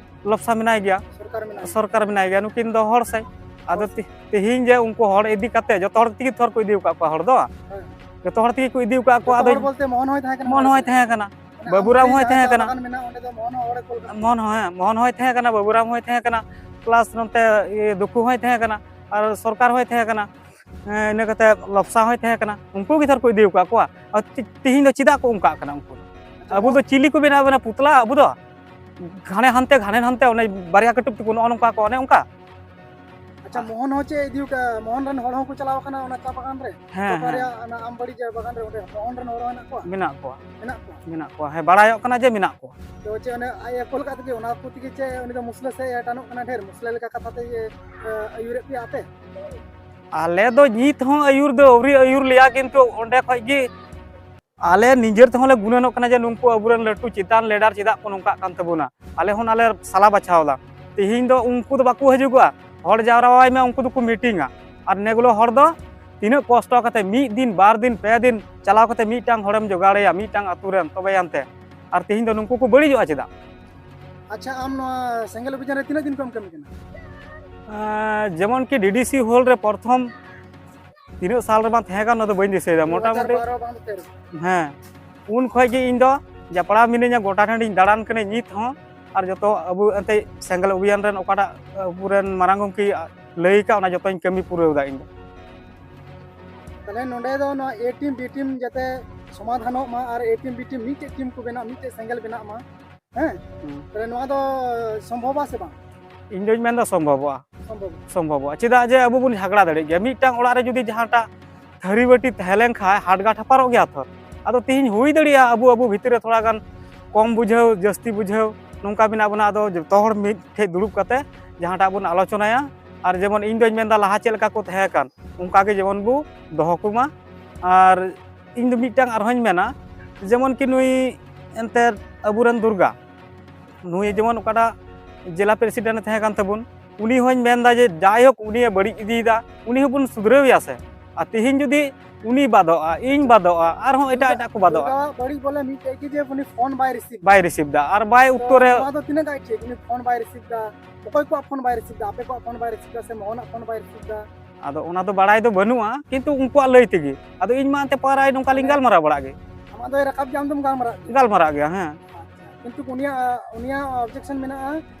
ᱞᱚᱯᱥᱟ ᱢᱮᱱᱟᱭ ᱜᱮᱭᱟ, ᱥᱚᱨᱠᱟᱨ ᱢᱮᱱᱟᱭ ᱜᱮᱭᱟ᱾ ᱥᱚᱨᱠᱟᱨ ᱢᱮᱱᱟᱭ ᱜᱮᱭᱟ, ᱱᱩᱠᱤᱱ ᱫᱚ ᱦᱚᱲ ᱥᱮᱡ᱾ ᱟᱫᱚ ᱦᱚᱲ ᱥᱮᱡ᱾ ᱛᱤ-, ᱛᱮᱦᱤᱧ ᱡᱮ ᱩᱱᱠᱩ ᱦᱚᱲ ᱤᱫᱤ ᱠᱟᱛᱮ ᱡᱚᱛᱚ ᱦᱚᱲ ᱛᱮᱜᱮ ᱛᱷᱚᱨ ᱠᱚ ᱤᱫᱤ ᱟᱠᱟᱫ ᱠᱚᱣᱟ ᱦᱚᱲ ᱫᱚ, ᱦᱮᱸ᱾ ᱡᱚᱛᱚ ᱦᱚᱲ ᱛᱮᱜᱮ ᱠᱚ ᱤᱫᱤ ᱟᱠᱟᱫ ᱠᱚᱣᱟ᱾ ᱡᱚᱛᱚ ᱟᱫᱚ ᱦᱚᱲ ᱵᱚᱞᱛᱮ ᱢᱳᱦᱚᱱ ᱦᱚᱸᱭ ᱛᱟᱦᱮᱸ ᱠᱟᱱᱟ? ᱢᱳᱦᱚᱱ ᱦᱚᱸᱭ ᱛᱟᱦᱮᱸ ᱠᱟᱱᱟ, ᱢᱟᱱᱮ ᱵᱟᱹᱵᱩᱨᱟᱢ ᱟᱢ ᱦᱚᱸᱭ ᱡᱟᱦᱟᱸ ᱛᱟᱦᱮᱸ ᱪᱟ ᱠᱟᱱᱟ᱾ ᱵᱟᱜᱟᱱ ᱢᱮᱱᱟᱜᱼᱟ, ᱚᱸᱰᱮ ᱫᱚ ᱢᱳᱦᱚᱱ ᱦᱚᱸ ᱦᱚᱲᱮ ᱠᱩᱞ ᱠᱟᱜ ᱢᱳᱦᱚᱱ ᱦᱚᱸ, ᱦᱮᱸ, ᱢᱳᱦᱚᱱ ᱦᱚᱸᱭ ᱛᱟᱦᱮᱸ ᱠᱟᱱᱟ, ᱵᱟᱹᱵᱩᱨᱟᱢ ᱦᱚᱸᱭ ᱛᱟᱦᱮᱸ ᱠᱟᱱᱟ, plus ᱱᱚᱛᱮ ᱤᱭᱟᱹ ᱫᱩᱠᱷᱩ ᱦᱚᱸᱭ ᱛᱟᱦᱮᱸ ᱠᱟᱱᱟ, ᱟᱨ ᱥᱚᱨᱠᱟᱨ ᱦᱚᱸᱭ ᱛᱟᱦᱮᱸ ᱠᱟᱱᱟ᱾ ᱦᱮᱸ, ᱤᱱᱟᱹ ᱠᱟᱛᱮ ᱞᱚᱯᱥᱟ ᱦᱚᱸᱭ ᱛᱟᱦᱮᱸ ᱠᱟᱱᱟ, ᱩᱱᱠᱩ ᱜᱮ ᱛᱷᱚᱨ ᱠᱚ ᱤᱫᱤ ᱟᱠᱟᱫ ᱠᱚᱣᱟ᱾ ᱟᱨ ᱛᱤ-, ᱛᱤᱦᱤᱧ ᱫᱚ ᱪᱮᱫᱟᱜ ᱠᱚ ᱚᱱᱠᱟᱜ ᱠᱟᱱᱟ ᱩᱱᱠᱩ ᱫᱚ? ᱟᱪᱪᱷᱟ, ᱟᱵᱚ ᱫᱚ ᱪᱤᱞᱤ ᱠᱚ ᱵᱮᱱᱟᱣ ᱵᱮᱱᱟ ᱯᱩᱛᱞᱟ? ᱟᱵᱚ ᱫᱚ ᱜᱷᱟᱱᱮ ᱦᱟᱱᱛᱮ, ᱜᱷᱟᱱᱮ ᱦᱟᱱᱛᱮ, ᱚᱱᱮ ᱵᱟᱨᱭᱟ ᱠᱟᱹᱴᱩᱵ ᱛᱟᱠᱚ ᱱᱚᱜᱼᱚ ᱱᱚᱝᱠᱟ ᱠᱚ, ᱚᱱᱮ ᱚᱱᱠᱟ᱾ ᱟᱪᱪᱷᱟ, ᱢᱳᱦᱚᱱ ᱦᱚᱸ ᱪᱮᱫ ᱤᱫᱤ ᱠᱟᱜ? ᱢᱳᱦᱚᱱ ᱨᱮᱱ ᱦᱚᱲ ᱦᱚᱸᱠᱚ ᱪᱟᱞᱟᱣ ᱟᱠᱟᱱᱟ ᱚᱱᱟ ᱪᱟ ᱵᱟᱜᱟᱱ ᱨᱮ? ᱦᱮᱸ, ᱛᱚᱯᱟ ᱦᱮᱸ᱾ ᱨᱮᱭᱟᱜ ᱚᱱᱟ ᱟᱢᱵᱟᱲᱤ ᱪᱟ ᱵᱟᱜᱟᱱ ᱨᱮ, ᱚᱸᱰᱮ ᱢᱳᱦᱚᱱ ᱨᱮᱱ ᱦᱚᱲ ᱦᱚᱸ ᱦᱮᱱᱟᱜ ᱠᱚᱣᱟ? ᱢᱮᱱᱟᱜ ᱠᱚᱣᱟ᱾ ᱢᱮᱱᱟᱜ ᱠᱚᱣᱟ, ᱦᱮᱸ, ᱵᱟᱲᱟᱭᱚᱜ ᱠᱟᱱᱟ ᱡᱮ ᱢᱮᱱᱟᱜ ᱠᱚᱣᱟ᱾ ᱛᱚ ᱪᱮᱫ ᱚᱱᱮ ᱟᱡ ᱮ ᱠᱳᱞ ᱠᱟᱜ ᱛᱮᱜᱮ, ᱚᱱᱟ ᱠᱚ ᱛᱮᱜᱮ ᱪᱮᱫ ᱩᱱᱤ ᱫᱚ ᱢᱩᱥᱞᱟᱹ ᱥᱮ ᱮ ᱴᱟᱱᱚᱜ ᱠᱟᱱᱟ ᱰᱷᱮᱨ? ᱢᱩᱥᱞᱟᱹ ᱞᱮᱠᱟ ᱠᱟᱛᱷᱟ ᱛᱮ ᱤᱭᱟᱹ, ᱮ, ᱟᱹᱭᱩᱨᱮᱫ ᱯᱮᱭᱟ ᱟᱯᱮ? ᱟᱞᱮ ᱫᱚ ᱱᱤᱛ ᱦᱚᱸ ᱟᱹᱭᱩᱨ ᱫᱚ ᱟᱹᱣᱨᱤ ᱟᱹᱭᱩᱨ ᱞᱮᱭᱟ, ᱠᱤᱱᱛᱩ ᱚᱸᱰᱮ ᱠᱷᱚᱡ ᱜᱮ ᱟᱞᱮ ᱱᱤᱡᱮᱨ ᱛᱮᱦᱚᱸ ᱞᱮ ᱜᱩᱱᱟᱹᱱᱚᱜ ᱠᱟᱱᱟ ᱡᱮ ᱱᱩᱠᱩ ᱟᱵᱚᱨᱮᱱ ᱞᱟᱹᱴᱩ ᱪᱮᱛᱟᱱ ᱞᱮᱰᱟᱨ ᱪᱮᱫᱟᱜ ᱠᱚ ᱱᱚᱝᱠᱟᱜ ᱠᱟᱱ ᱛᱟᱵᱚᱱᱟ᱾ ᱟᱞᱮ ᱦᱚᱸ ᱚᱱᱟ ᱞᱮ ᱥᱟᱞᱟ ᱵᱟᱪᱷᱟᱣ ᱮᱫᱟ᱾ ᱛᱮᱦᱮᱧ ᱫᱚ ᱩᱱᱠᱩ ᱫᱚ ᱵᱟᱠᱚ ᱦᱤᱡᱩᱜᱚᱜᱼᱟ, ᱦᱚᱲ ᱡᱟᱣᱨᱟᱣᱟᱭ ᱢᱮ, ᱩᱱᱠᱩ ᱫᱚᱠᱚ ᱢᱤᱴᱤᱝᱟ᱾ ᱟᱨ ᱱᱮᱜᱩᱞᱳ ᱦᱚᱲ ᱫᱚ ᱛᱤᱱᱟᱹᱜ ᱠᱚᱥᱴᱚ ᱠᱟᱛᱮ ᱢᱤᱫ ᱫᱤᱱ, ᱵᱟᱨ ᱫᱤᱱ, ᱯᱮ ᱫᱤᱱ ᱪᱟᱞᱟᱣ ᱠᱟᱛᱮ ᱢᱤᱫᱴᱟᱝ ᱦᱚᱲᱮᱢ ᱡᱚᱜᱟᱲᱮᱭᱟ, ᱢᱤᱫᱴᱟᱝ ᱟᱹᱛᱩ ᱨᱮᱱ, ᱛᱚᱵᱮ ᱟᱱᱛᱮ᱾ ᱟᱨ ᱛᱮᱦᱮᱧ ᱫᱚ ᱱᱩᱠᱩ ᱠᱚ ᱵᱟᱹᱲᱤᱡᱚᱜᱼᱟ ᱪᱮᱫᱟᱜ? ᱟᱪᱪᱷᱟ, ᱟᱢ ᱱᱚᱣᱟ ᱥᱮᱸᱜᱮᱞ ᱚᱵᱷᱤᱡᱟᱱ ᱨᱮ ᱛᱤᱱᱟᱹᱜ ᱫᱤᱱ ᱠᱷᱚᱱ ᱠᱟᱹᱢᱤ ᱠᱟᱱᱟ? ᱟᱸ, ᱡᱮᱢᱚᱱ ᱠᱤ ᱰᱤᱰᱤᱥᱤ ᱦᱚᱞ ᱨᱮ ᱯᱨᱚᱛᱷᱚᱢ ᱛᱤᱱᱟᱹᱜ ᱥᱟᱞ ᱨᱮ ᱵᱟᱝ ᱛᱟᱦᱮᱸ ᱠᱟᱱ, ᱚᱱᱟ ᱫᱚ ᱵᱟᱹᱧ ᱫᱤᱥᱟᱹᱭᱮᱫᱟ᱾ ᱢᱚᱴᱟᱢᱩᱴᱤ ᱫᱩ ᱦᱟᱡᱟᱨ ᱵᱟᱨᱚ ᱵᱟᱝ ᱫᱚ ᱛᱮᱨᱚ᱾ ᱦᱮᱸ, ᱩᱱ ᱠᱷᱚᱡ ᱜᱮ ᱤᱧ ᱫᱚ ᱡᱟᱯᱲᱟᱣ ᱢᱤᱱᱟᱹᱧᱟ, ᱜᱚᱴᱟ ᱴᱟᱺᱰᱤᱧ ᱫᱟᱬᱟᱱ ᱠᱟᱹᱱᱟᱹᱧ ᱱᱤᱛ ᱦᱚᱸ᱾ ᱟᱨ ᱡᱚᱛᱚ ᱟᱵᱚ ᱮᱱᱛᱮ ᱥᱮᱸᱜᱮᱞ ᱚᱵᱷᱤᱭᱟᱱ ᱨᱮᱱ ᱚᱠᱟᱴᱟᱜ ᱟᱵᱚᱨᱮᱱ ᱢᱟᱨᱟᱝ ᱜᱚᱢᱠᱮ ᱞᱟᱹᱭ ᱟᱠᱟᱫ, ᱚᱱᱟ ᱡᱚᱛᱚᱧ ᱠᱟᱹᱢᱤ ᱯᱩᱨᱟᱹᱣ ᱮᱫᱟ ᱤᱧ ᱫᱚ᱾ ᱛᱟᱦᱞᱮ ᱱᱚᱰᱮ ᱫᱚ ᱱᱚᱣᱟ A team B team ᱡᱟᱛᱮ ᱥᱚᱢᱟᱫᱷᱟᱱᱚᱜ ᱢᱟ ᱟᱨ A team B team ᱢᱤᱫᱴᱮᱡ ᱴᱤᱢ ᱠᱚ ᱵᱮᱱᱟᱜ, ᱢᱤᱫᱴᱮᱡ ᱥᱮᱸᱜᱮᱞ ᱵᱮᱱᱟᱜ ᱢᱟ, ᱦᱮᱸ? ᱦᱩᱸ᱾ ᱛᱟᱦᱞᱮ ᱱᱚᱣᱟ ᱫᱚ ᱥᱚᱢᱵᱷᱚᱵᱟ ᱥᱮ ᱵᱟᱝ? ᱤᱧ ᱫᱚᱧ ᱢᱮᱱᱫᱟ ᱥᱚᱢᱵᱷᱚᱵᱚᱜᱼᱟ᱾ ᱥᱚᱢᱵᱷᱚᱵ᱾ ᱥᱚᱢᱵᱷᱚᱵᱚᱜᱼᱟ᱾ ᱪᱮᱫᱟᱜ ᱡᱮ ᱟᱵᱚ ᱵᱚᱱ ᱡᱷᱟᱜᱽᱲᱟ ᱫᱟᱲᱮᱭᱟᱜ ᱜᱮᱭᱟ᱾ ᱢᱤᱫᱴᱟᱝ ᱚᱲᱟᱜ ᱨᱮ ᱡᱩᱫᱤ ᱡᱟᱦᱟᱸᱴᱟᱜ ᱛᱷᱟᱹᱨᱤ ᱵᱟᱹᱴᱤ ᱛᱟᱦᱮᱸ ᱞᱮᱱ ᱠᱷᱟᱡ ᱦᱟᱰᱜᱟ ᱴᱷᱟᱯᱟᱨᱚᱜ ᱜᱮᱭᱟ ᱛᱚ᱾ ᱟᱫᱚ ᱛᱤᱦᱤᱧ ᱦᱩᱭ ᱫᱟᱲᱮᱭᱟᱜᱼᱟ ᱟᱵᱚ, ᱟᱵᱚ ᱵᱷᱤᱛᱤᱨ ᱨᱮ ᱛᱷᱚᱲᱟ ᱜᱟᱱ ᱠᱚᱢ ᱵᱩᱡᱷᱟᱹᱣ, ᱡᱟᱹᱥᱛᱤ ᱵᱩᱡᱷᱟᱹᱣ, ᱱᱚᱝᱠᱟ ᱢᱮᱱᱟᱜ ᱵᱚᱱᱟ᱾ ᱟᱫᱚ ᱡᱚᱛᱚ ᱦᱚᱲ ᱢᱤᱫ ᱴᱷᱮᱡ ᱫᱩᱲᱩᱵ ᱠᱟᱛᱮ ᱡᱟᱦᱟᱸᱴᱟᱜ ᱵᱚᱱ ᱟᱞᱳᱪᱚᱱᱟᱭᱟ, ᱟᱨ ᱡᱮᱢᱚᱱ ᱤᱧ ᱫᱚᱧ ᱢᱮᱱᱫᱟ ᱞᱟᱦᱟ ᱪᱮᱫ ᱞᱮᱠᱟ ᱠᱚ ᱛᱟᱦᱮᱸ ᱠᱟᱱ, ᱚᱱᱠᱟ ᱜᱮ ᱡᱮᱢᱚᱱ ᱵᱚ ᱫᱚᱦᱚ ᱠᱚᱢᱟ᱾ ᱟᱨ ᱤᱧ ᱫᱚ ᱢᱤᱫᱴᱟᱝ ᱟᱨᱦᱚᱸᱧ ᱢᱮᱱᱟ, ᱡᱮᱢᱚᱱ ᱠᱤ ᱱᱩᱭ ᱮᱱᱛᱮᱫ ᱟᱵᱚᱨᱮᱱ ᱫᱩᱨᱜᱟ, ᱱᱩᱭ ᱡᱮᱢᱚᱱ ᱚᱠᱟᱴᱟᱜ ᱡᱮᱞᱟ ᱯᱨᱮᱥᱤᱰᱮᱱᱴ ᱮ ᱛᱟᱦᱮᱸ ᱠᱟᱱ ᱛᱟᱵᱚᱱ, ᱩᱱᱤ ᱦᱚᱸᱧ ᱢᱮᱱᱫᱟ ᱡᱮ ᱡᱟᱭᱦᱳᱠ ᱩᱱᱤᱭᱮ ᱵᱟᱹᱲᱤᱡ ᱤᱫᱤᱭᱮᱫᱟ, ᱩᱱᱤ ᱦᱚᱸᱵᱚᱱ ᱥᱩᱫᱷᱨᱟᱹᱣ ᱮᱭᱟ ᱥᱮ᱾ ᱟᱨ ᱛᱤᱦᱤᱧ ᱡᱩᱫᱤ ᱩᱱᱤ ᱵᱟᱫᱚᱜᱼᱟ, ᱤᱧ ᱵᱟᱫᱚᱜᱼᱟ, ᱟᱨᱦᱚᱸ ᱮᱴᱟᱜ ᱮᱴᱟᱜ ᱠᱚ ᱵᱟᱫᱚᱜᱼᱟ᱾ ᱫᱩᱨᱜᱟᱣᱟᱜ ᱵᱟᱹᱲᱤᱡ ᱵᱚᱞᱮ ᱢᱤᱫᱴᱮᱡ ᱜᱮ ᱡᱮ ᱩᱱᱤ ᱯᱷᱳᱱ ᱵᱟᱭ ᱨᱤᱥᱤᱵᱷ ᱵᱟᱭ ᱨᱤᱥᱤᱵᱷ ᱫᱟ ᱟᱨ ᱵᱟᱭ ᱛᱚ ᱩᱛᱛᱚᱨᱮ ᱱᱚᱣᱟ ᱫᱚ ᱛᱤᱱᱟᱹᱜ ᱜᱟᱱ ᱴᱷᱤᱠ? ᱩᱱᱤ ᱯᱷᱳᱱ ᱵᱟᱭ ᱨᱤᱥᱤᱵᱷ ᱫᱟ, ᱚᱠᱚᱭ ᱠᱚᱣᱟᱜ ᱯᱷᱳᱱ ᱵᱟᱭ ᱨᱤᱥᱤᱵᱷ ᱫᱟ? ᱟᱯᱮ ᱠᱚᱣᱟᱜ ᱯᱷᱳᱱ ᱵᱟᱭ ᱨᱤᱥᱤᱵᱷ ᱫᱟ ᱥᱮ ᱢᱳᱦᱚᱱᱟᱜ ᱯᱷᱳᱱ ᱵᱟᱭ ᱨᱤᱥᱤᱵᱷ ᱫᱟ? ᱟᱫᱚ ᱚᱱᱟ ᱫᱚ ᱵᱟᱲᱟᱭ ᱫᱚ ᱵᱟᱹᱱᱩᱜᱼᱟ, ᱠᱤᱱᱛᱩ ᱩᱱᱠᱩᱣᱟᱜ ᱞᱟᱹᱭ ᱛᱮᱜᱮ᱾ ᱟᱫᱚ ᱤᱧ ᱢᱟ ᱮᱱᱛᱮ ᱯᱟᱭᱨᱟᱭ ᱱᱚᱝᱠᱟ ᱞᱤᱧ ᱢᱟᱱᱮ ᱜᱟᱞᱢᱟᱨᱟᱣ ᱵᱟᱲᱟᱜ ᱜᱮ᱾ ᱟᱢᱟᱜ ᱫᱚᱭ ᱨᱟᱠᱟᱵ ᱜᱮᱭᱟ, ᱟᱢ ᱫᱚᱢ ᱜᱟᱞᱢᱟᱨᱟᱜ ᱜᱮᱭᱟ? ᱜᱟᱞᱢᱟᱨᱟᱜ ᱜᱮᱭᱟ, ᱦᱮᱸ᱾ ᱟᱪᱪᱷᱟ, ᱠᱤᱱᱛᱩ ᱩᱱᱤᱭᱟᱜ, ᱩᱱᱤᱭᱟᱜ ᱚᱵᱡᱮᱠᱥᱚᱱ ᱢᱮᱱᱟᱜᱼᱟ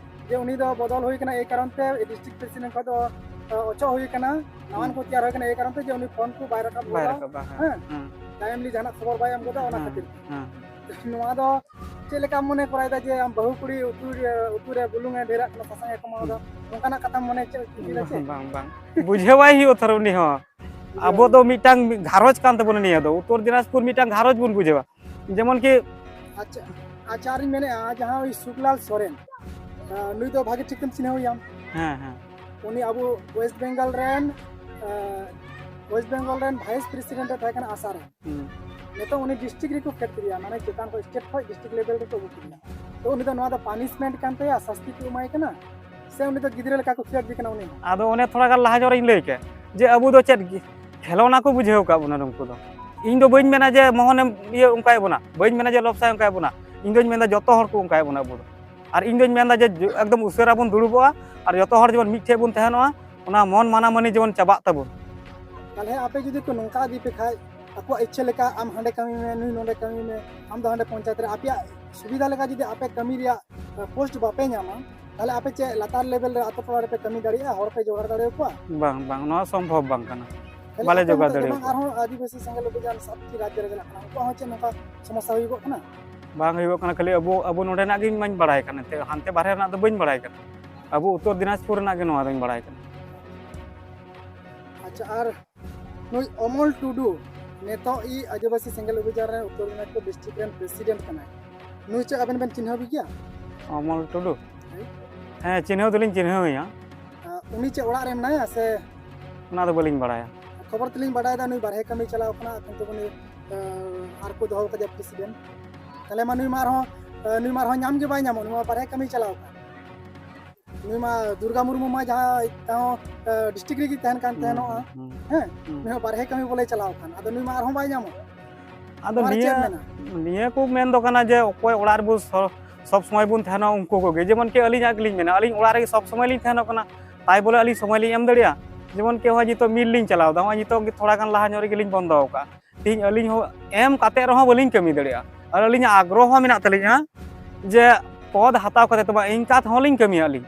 ᱡᱮ ᱩᱱᱤ ᱫᱚ ᱵᱚᱫᱚᱞ ᱦᱩᱭ ᱠᱟᱱᱟ, ᱮᱭ ᱠᱟᱨᱚᱱ ᱛᱮ ᱰᱤᱥᱴᱨᱤᱠᱴ ᱯᱨᱮᱥᱤᱰᱮᱱᱴ ᱠᱷᱚᱱ ᱫᱚ, ᱚ, ᱚᱪᱚᱜ ᱦᱩᱭ ᱠᱟᱱᱟ, ᱱᱟᱣᱟᱱ ᱦᱩᱸ᱾ ᱠᱚ ᱛᱮᱭᱟᱨ ᱦᱩᱭ ᱠᱟᱱᱟ, ᱮᱭ ᱠᱟᱨᱚᱱ ᱛᱮ ᱡᱮ ᱩᱱᱤ ᱯᱷᱳᱱ ᱠᱚ ᱵᱟᱭ ᱨᱟᱠᱟᱵ ᱵᱟᱭ ᱞᱮᱫᱟ᱾ ᱨᱟᱠᱟᱵᱟ, ᱦᱮᱸ, ᱦᱮᱸ᱾ ᱦᱮᱸ᱾ ᱴᱟᱭᱤᱢᱞᱤ ᱡᱟᱦᱟᱱᱟᱜ ᱠᱷᱚᱵᱚᱨ ᱵᱟᱭ ᱮᱢ ᱠᱟᱫᱟ, ᱚᱱᱟ ᱦᱮᱸ, ᱠᱷᱟᱹᱛᱤᱨ᱾ ᱦᱮᱸ, ᱦᱮᱸ᱾ ᱱᱚᱣᱟ ᱫᱚ ᱪᱮᱫ ᱞᱮᱠᱟᱢ ᱢᱚᱱᱮ ᱠᱚᱨᱟᱣᱮᱫᱟ ᱡᱮ ᱟᱢ ᱵᱟᱹᱦᱩ ᱠᱩᱲᱤ ᱩᱛᱩ ᱨᱮ, ᱩᱛᱩ ᱨᱮ ᱵᱩᱞᱩᱝ ᱮ ᱰᱷᱮᱨᱟᱜ ᱠᱟᱱᱟ, ᱥᱟᱥᱟᱝ ᱮ ᱠᱚᱢᱟᱣ ᱫᱟ? ᱦᱩᱸ᱾ ᱱᱚᱝᱠᱟᱱᱟᱜ ᱠᱟᱛᱷᱟ ᱢᱚᱱᱮ ᱪᱮᱫ ᱩᱭᱦᱟᱹᱨᱟ ᱪᱮ? ᱵᱟᱝ ᱵᱟᱝ, ᱵᱩᱡᱷᱟᱹᱣᱟᱭ ᱦᱩᱭᱩᱜᱼᱟ ᱛᱷᱚᱨ ᱩᱱᱤ ᱦᱚᱸ᱾ ᱟᱵᱚ ᱫᱚ ᱢᱤᱫᱴᱟᱝ ᱜᱷᱟᱨᱚᱸᱡᱽ ᱠᱟᱱ ᱛᱟᱵᱚᱱᱟ, ᱱᱤᱭᱟᱹ ᱫᱚ ᱩᱛᱛᱚᱨ ᱫᱤᱱᱟᱡᱽᱯᱩᱨ ᱢᱤᱫᱴᱟᱝ ᱜᱷᱟᱨᱚᱸᱡᱽ ᱵᱚᱱ ᱵᱩᱡᱷᱟᱹᱣᱟ᱾ ᱡᱮᱢᱚᱱ ᱠᱤ ᱟᱪᱪᱷᱟ, ᱟᱪᱪᱷᱟ, ᱟᱨᱤᱧ ᱢᱮᱱᱮᱫᱼᱟ, ᱡᱟᱦᱟᱸ ᱩᱱᱤ ᱥᱩᱠᱞᱟᱞ ᱥᱚᱨᱮᱱ, ᱟᱸ, ᱱᱩᱭ ᱫᱚ ᱵᱷᱟᱜᱮ ᱴᱷᱤᱠ ᱛᱮᱢ ᱪᱤᱱᱦᱟᱹᱣ ᱮᱭᱟᱢ᱾ ᱦᱮᱸ ᱦᱮᱸ᱾ ᱩᱱᱤ ᱟᱵᱚ ᱳᱭᱮᱥᱴ ᱵᱮᱝᱜᱚᱞ ᱨᱮᱱ, ᱟᱸ, ᱳᱭᱮᱥᱴ ᱵᱮᱝᱜᱚᱞ ᱨᱮᱱ ᱵᱷᱟᱭᱤᱥ ᱯᱨᱮᱥᱤᱰᱮᱱᱴ ᱮ ᱛᱟᱦᱮᱸ ᱠᱟᱱᱟ ᱟᱥᱟ ᱨᱮ᱾ ᱦᱩᱸ᱾ ᱱᱤᱛᱚᱜ ᱩᱱᱤ ᱰᱤᱥᱴᱨᱤᱠᱴ ᱨᱮᱠᱚ ᱯᱷᱮᱰ ᱠᱮᱫᱮᱭᱟ, ᱢᱟᱱᱮ ᱪᱮᱛᱟᱱ ᱠᱷᱚᱱ ᱥᱴᱮᱴ ᱠᱷᱚᱱ ᱰᱤᱥᱴᱨᱤᱠᱴ ᱞᱮᱵᱮᱞ ᱨᱮᱠᱚ ᱟᱹᱜᱩ ᱠᱮᱫᱮᱭᱟ᱾ ᱛᱚ ᱩᱱᱤ ᱫᱚ ᱱᱚᱣᱟ ᱫᱚ ᱯᱟᱱᱤᱥᱢᱮᱱᱴ ᱠᱟᱱ ᱛᱟᱭᱟ, ᱥᱟᱥᱛᱤ ᱠᱚ ᱮᱢᱟᱭ ᱠᱟᱱᱟ, ᱥᱮ ᱩᱱᱤ ᱫᱚ ᱜᱤᱫᱽᱨᱟᱹ ᱞᱮᱠᱟ ᱠᱚ ᱯᱷᱮᱰ ᱮᱫᱮ ᱠᱟᱱᱟ ᱩᱱᱤ ᱦᱚᱸ? ᱟᱫᱚ ᱚᱱᱮ ᱛᱷᱚᱲᱟ ᱜᱟᱱ ᱞᱟᱦᱟ ᱧᱚᱜ ᱨᱤᱧ ᱞᱟᱹᱭ ᱠᱮᱫ ᱡᱮ ᱟᱵᱚ ᱫᱚ ᱪᱮᱫ ᱜᱮ ᱠᱷᱮᱞᱳᱱᱟ ᱠᱚ ᱵᱩᱡᱷᱟᱹᱣ ᱟᱠᱟᱫ ᱵᱚᱱᱟ ᱱᱩᱠᱩ ᱫᱚ᱾ ᱤᱧ ᱫᱚ ᱵᱟᱹᱧ ᱢᱮᱱᱟ ᱡᱮ ᱢᱚᱦᱚᱱᱮ ᱤᱭᱟᱹ ᱚᱱᱠᱟᱭᱮᱫ ᱵᱚᱱᱟ, ᱵᱟᱹᱧ ᱢᱮᱱᱟ ᱡᱮ ᱞᱚᱯᱥᱟᱭ ᱚᱱᱠᱟᱭᱮᱫ ᱵᱚᱱᱟ, ᱤᱧ ᱫᱚᱧ ᱢᱮᱱᱫᱟ ᱡᱚᱛᱚ ᱦᱚᱲ ᱠᱚ ᱚᱱᱠᱟᱭᱮᱫ ᱵᱚᱱᱟ ᱟᱵᱚ ᱫᱚ᱾ ᱟᱨ ᱤᱧ ᱫᱚᱧ ᱢᱮᱱᱫᱟ ᱡᱮ ᱡᱚ-, ᱮᱠᱫᱚᱢ ᱩᱥᱟᱹᱨᱟ ᱵᱚᱱ ᱫᱩᱲᱩᱵᱚᱜᱼᱟ ᱟᱨ ᱡᱚᱛᱚ ᱦᱚᱲ ᱡᱮᱢᱚᱱ ᱢᱤᱫ ᱴᱷᱮᱡ ᱵᱚᱱ ᱛᱟᱦᱮᱱᱚᱜᱼᱟ, ᱚᱱᱟ ᱢᱚᱱ ᱢᱟᱱᱟᱢᱟᱹᱱᱤ ᱡᱮᱢᱚᱱ ᱪᱟᱵᱟᱜ ᱛᱟᱵᱚᱱ᱾ ᱛᱟᱦᱞᱮ ᱟᱯᱮ ᱡᱩᱫᱤ ᱠᱚ ᱱᱚᱝᱠᱟ ᱤᱫᱤ ᱯᱮ ᱠᱷᱟᱡ, ᱟᱠᱚᱣᱟᱜ ᱤᱪᱪᱷᱟᱹ ᱞᱮᱠᱟ ᱟᱢ ᱦᱟᱸᱰᱮ ᱠᱟᱹᱢᱤ ᱢᱮ, ᱱᱩᱭ ᱱᱚᱰᱮ ᱠᱟᱹᱢᱤ ᱢᱮ, ᱟᱢ ᱫᱚ ᱦᱟᱸᱰᱮ ᱯᱚᱧᱪᱟᱭᱮᱛ ᱨᱮ, ᱟᱯᱮᱭᱟᱜ ᱥᱩᱵᱤᱫᱷᱟ ᱞᱮᱠᱟ ᱡᱩᱫᱤ ᱟᱯᱮ ᱠᱟᱹᱢᱤ ᱨᱮᱭᱟᱜ ᱯᱳᱥᱴ ᱵᱟᱯᱮ ᱧᱟᱢᱟ, ᱛᱟᱦᱞᱮ ᱟᱯᱮ ᱪᱮᱫ ᱞᱟᱛᱟᱨ ᱞᱮᱵᱮᱞ ᱨᱮ ᱟᱛᱳ ᱴᱚᱞᱟ ᱨᱮᱯᱮ ᱠᱟᱹᱢᱤ ᱫᱟᱲᱮᱭᱟᱜᱼᱟ, ᱦᱚᱲ ᱯᱮ ᱡᱚᱜᱟᱲ ᱫᱟᱲᱮᱭᱟᱠᱚᱣᱟ? ᱵᱟᱝ ᱵᱟᱝ, ᱱᱚᱣᱟ ᱥᱚᱢᱵᱷᱚᱵ ᱵᱟᱝ ᱠᱟᱱᱟ᱾ ᱠᱷᱟᱹᱞᱤ ᱵᱟᱞᱮ ᱟᱯᱮ ᱡᱚᱜᱟᱲ ᱢᱚᱛᱚ ᱫᱚ ᱵᱟᱝ, ᱫᱟᱲᱮᱭᱟᱠᱚᱣᱟ᱾ ᱟᱨᱦᱚᱸ ᱟᱹᱫᱤᱵᱟᱹᱥᱤ ᱥᱮᱸᱜᱮᱞ ᱚᱵᱷᱤᱡᱟᱱ ᱥᱟᱛᱴᱤ ᱨᱟᱡᱽ ᱨᱮ ᱪᱟᱞᱟᱜ ᱠᱟᱱᱟ, ᱩᱱᱠᱩᱣᱟᱜ ᱦᱚᱸ ᱪᱮᱫ ᱱᱚᱝᱠᱟ ᱥᱚᱢᱚᱥᱥᱟ ᱦᱩᱭᱩᱜᱚᱜ ᱠᱟᱱᱟ? ᱵᱟᱝ ᱦᱩᱭᱩᱜᱚᱜ ᱠᱟᱱᱟ, ᱠᱷᱟᱹᱞᱤ ᱟᱵᱚ, ᱟᱵᱚ ᱱᱚᱰᱮᱱᱟᱜ ᱜᱮ ᱤᱧ ᱢᱟᱧ ᱵᱟᱲᱟᱭ ᱠᱟᱱᱟ, ᱮᱱᱛᱮᱫ ᱦᱟᱱᱛᱮ ᱵᱟᱨᱦᱮ ᱨᱮᱱᱟᱜ ᱫᱚ ᱵᱟᱹᱧ ᱵᱟᱲᱟᱭ ᱠᱟᱱᱟ᱾ ᱟᱵᱚ ᱩᱛᱛᱚᱨ ᱫᱤᱱᱟᱡᱽᱯᱩᱨ ᱨᱮᱱᱟᱜ ᱜᱮ ᱱᱚᱣᱟ ᱫᱚᱧ ᱵᱟᱲᱟᱭ ᱠᱟᱱᱟ᱾ ᱟᱪᱪᱷᱟ, ᱟᱨ ᱱᱩᱭ ᱚᱢᱚᱞ ᱴᱩᱰᱩ ᱱᱤᱛᱚᱜ ᱤ ᱟᱹᱫᱤᱵᱟᱹᱥᱤ ᱥᱮᱸᱜᱮᱞ ᱚᱵᱷᱤᱡᱟᱱ ᱨᱮ ᱩᱛᱛᱚᱨ ᱫᱤᱱᱟᱡᱽᱯᱩᱨ ᱰᱤᱥᱴᱨᱤᱠᱴ ᱨᱮᱱ ᱯᱨᱮᱥᱤᱰᱮᱱᱴ ᱠᱟᱱᱟᱭ, ᱱᱩᱭ ᱪᱮᱫ ᱟᱵᱮᱱ ᱵᱮᱱ ᱪᱤᱱᱦᱟᱹᱣ ᱜᱮᱭᱟ? ᱚᱢᱚᱞ ᱴᱩᱰᱩ? ᱦᱮᱸ᱾ ᱦᱮᱸ, ᱪᱤᱱᱦᱟᱹᱣ ᱫᱚᱞᱤᱧ ᱪᱤᱱᱦᱟᱹᱣᱮᱭᱟ᱾ ᱟᱨ ᱩᱱᱤ ᱪᱮᱫ ᱚᱲᱟᱜ ᱨᱮ ᱢᱮᱱᱟᱭᱟ ᱥᱮ? ᱚᱱᱟ ᱫᱚ ᱵᱟᱹᱞᱤᱧ ᱵᱟᱲᱟᱭᱟ᱾ ᱠᱷᱚᱵᱚᱨ ᱛᱮᱞᱤᱧ ᱵᱟᱰᱟᱭᱮᱫᱟ ᱱᱩᱭ ᱵᱟᱨᱦᱮ ᱠᱟᱹᱢᱤ ᱪᱟᱞᱟᱣ ᱠᱟᱱᱟ, ᱠᱤᱱᱛᱩ ᱩᱱᱤ, ᱟᱸ, ᱟᱨ ᱠᱚ ᱫᱚᱦᱚ ᱠᱟᱫᱮᱭᱟ ᱯᱨᱮᱥᱤᱰᱮᱱᱴ᱾ ᱛᱟᱦᱞᱮ ᱢᱟ ᱱᱩᱭ ᱢᱟ ᱟᱨᱦᱚᱸ, ᱟᱸ, ᱱᱩᱭ ᱢᱟ ᱟᱨᱦᱚᱸ ᱧᱟᱢ ᱜᱮ ᱵᱟᱭ ᱧᱟᱢᱚᱜ, ᱱᱩᱭ ᱢᱟ ᱵᱟᱨᱦᱮ ᱠᱟᱹᱢᱤ ᱪᱟᱞᱟᱣ ᱠᱟᱱ᱾ ᱱᱩᱭ ᱢᱟ ᱫᱩᱨᱜᱟ ᱢᱩᱨᱢᱩ ᱢᱟ ᱡᱟᱦᱟᱸ ᱛᱟᱦᱮᱸ, ᱟᱸ, ᱰᱤᱥᱴᱨᱤᱠᱴ ᱨᱮᱜᱮ ᱛᱟᱦᱮᱱ ᱠᱟᱱ ᱦᱩᱸ, ᱛᱟᱦᱮᱱᱚᱜᱼᱟ, ᱦᱩᱸ, ᱦᱮᱸ, ᱦᱩᱸ᱾ ᱱᱩᱭ ᱦᱚᱸ ᱵᱟᱨᱦᱮ ᱠᱟᱹᱢᱤ ᱵᱚᱞᱮ ᱪᱟᱞᱟᱣ ᱠᱟᱱ, ᱟᱫᱚ ᱱᱩᱭ ᱢᱟ ᱟᱨᱦᱚᱸ ᱵᱟᱭ ᱧᱟᱢᱚᱜ᱾ ᱟᱫᱚ ᱱᱚᱣᱟ ᱨᱮ ᱪᱮᱫ ᱱᱤᱭᱟᱹ, ᱢᱮᱱᱟ? ᱱᱤᱭᱟᱹ ᱠᱚ ᱢᱮᱱ ᱫᱚ ᱠᱟᱱᱟ ᱡᱮ ᱚᱠᱚᱭ ᱚᱲᱟᱜ ᱨᱮᱵᱚ ᱥᱚ-, ᱥᱚᱵ ᱥᱚᱢᱚᱭ ᱵᱚᱱ ᱛᱟᱦᱮᱱᱟ ᱩᱱᱠᱩ ᱠᱚᱜᱮ᱾ ᱡᱮᱢᱚᱱ ᱠᱤ ᱟᱹᱞᱤᱧᱟᱜ ᱜᱮᱞᱤᱧ ᱢᱮᱱᱟ, ᱟᱹᱞᱤᱧ ᱚᱲᱟᱜ ᱨᱮᱜᱮ ᱥᱚᱵ ᱥᱚᱢᱚᱭ ᱞᱤᱧ ᱛᱟᱦᱮᱱᱚᱜ ᱠᱟᱱᱟ, ᱛᱟᱭ ᱵᱚᱞᱮ ᱟᱹᱞᱤᱧ ᱥᱚᱢᱚᱭ ᱞᱤᱧ ᱮᱢ ᱫᱟᱲᱮᱭᱟᱜᱼᱟ? ᱡᱮᱢᱚᱱ ᱠᱤ ᱦᱚᱸᱜᱼᱚᱭ ᱱᱤᱛᱚᱜ ᱢᱤᱞ ᱞᱤᱧ ᱪᱟᱞᱟᱣ ᱮᱫᱟ, ᱦᱚᱸᱜᱼᱚᱭ ᱱᱤᱛᱚᱜ ᱜᱮ ᱛᱷᱚᱲᱟ ᱜᱟᱱ ᱞᱟᱦᱟ ᱧᱚᱜ ᱨᱮᱜᱮ ᱞᱤᱧ ᱵᱚᱱᱫᱚ ᱟᱠᱟᱫᱼᱟ᱾ ᱛᱮᱦᱮᱧ ᱟᱹᱞᱤᱧ ᱦᱚᱸ ᱮᱢ ᱠᱟᱛᱮ ᱨᱮᱦᱚᱸ ᱵᱟᱹᱞᱤᱧ ᱠᱟᱹᱢᱤ ᱫᱟᱲᱮᱭᱟᱜᱼᱟ, ᱟᱨ ᱟᱹᱞᱤᱧᱟᱜ ᱟᱜᱽᱨᱚᱦᱚ ᱢᱮᱱᱟᱜ ᱛᱟᱹᱞᱤᱧᱟ ᱡᱮ ᱯᱚᱫᱽ ᱦᱟᱛᱟᱣ ᱠᱟᱛᱮ ᱛᱚᱵᱮ ᱤᱱᱠᱟ ᱛᱮᱦᱚᱸ ᱞᱤᱧ ᱠᱟᱹᱢᱤᱭᱟ ᱟᱹᱞᱤᱧ᱾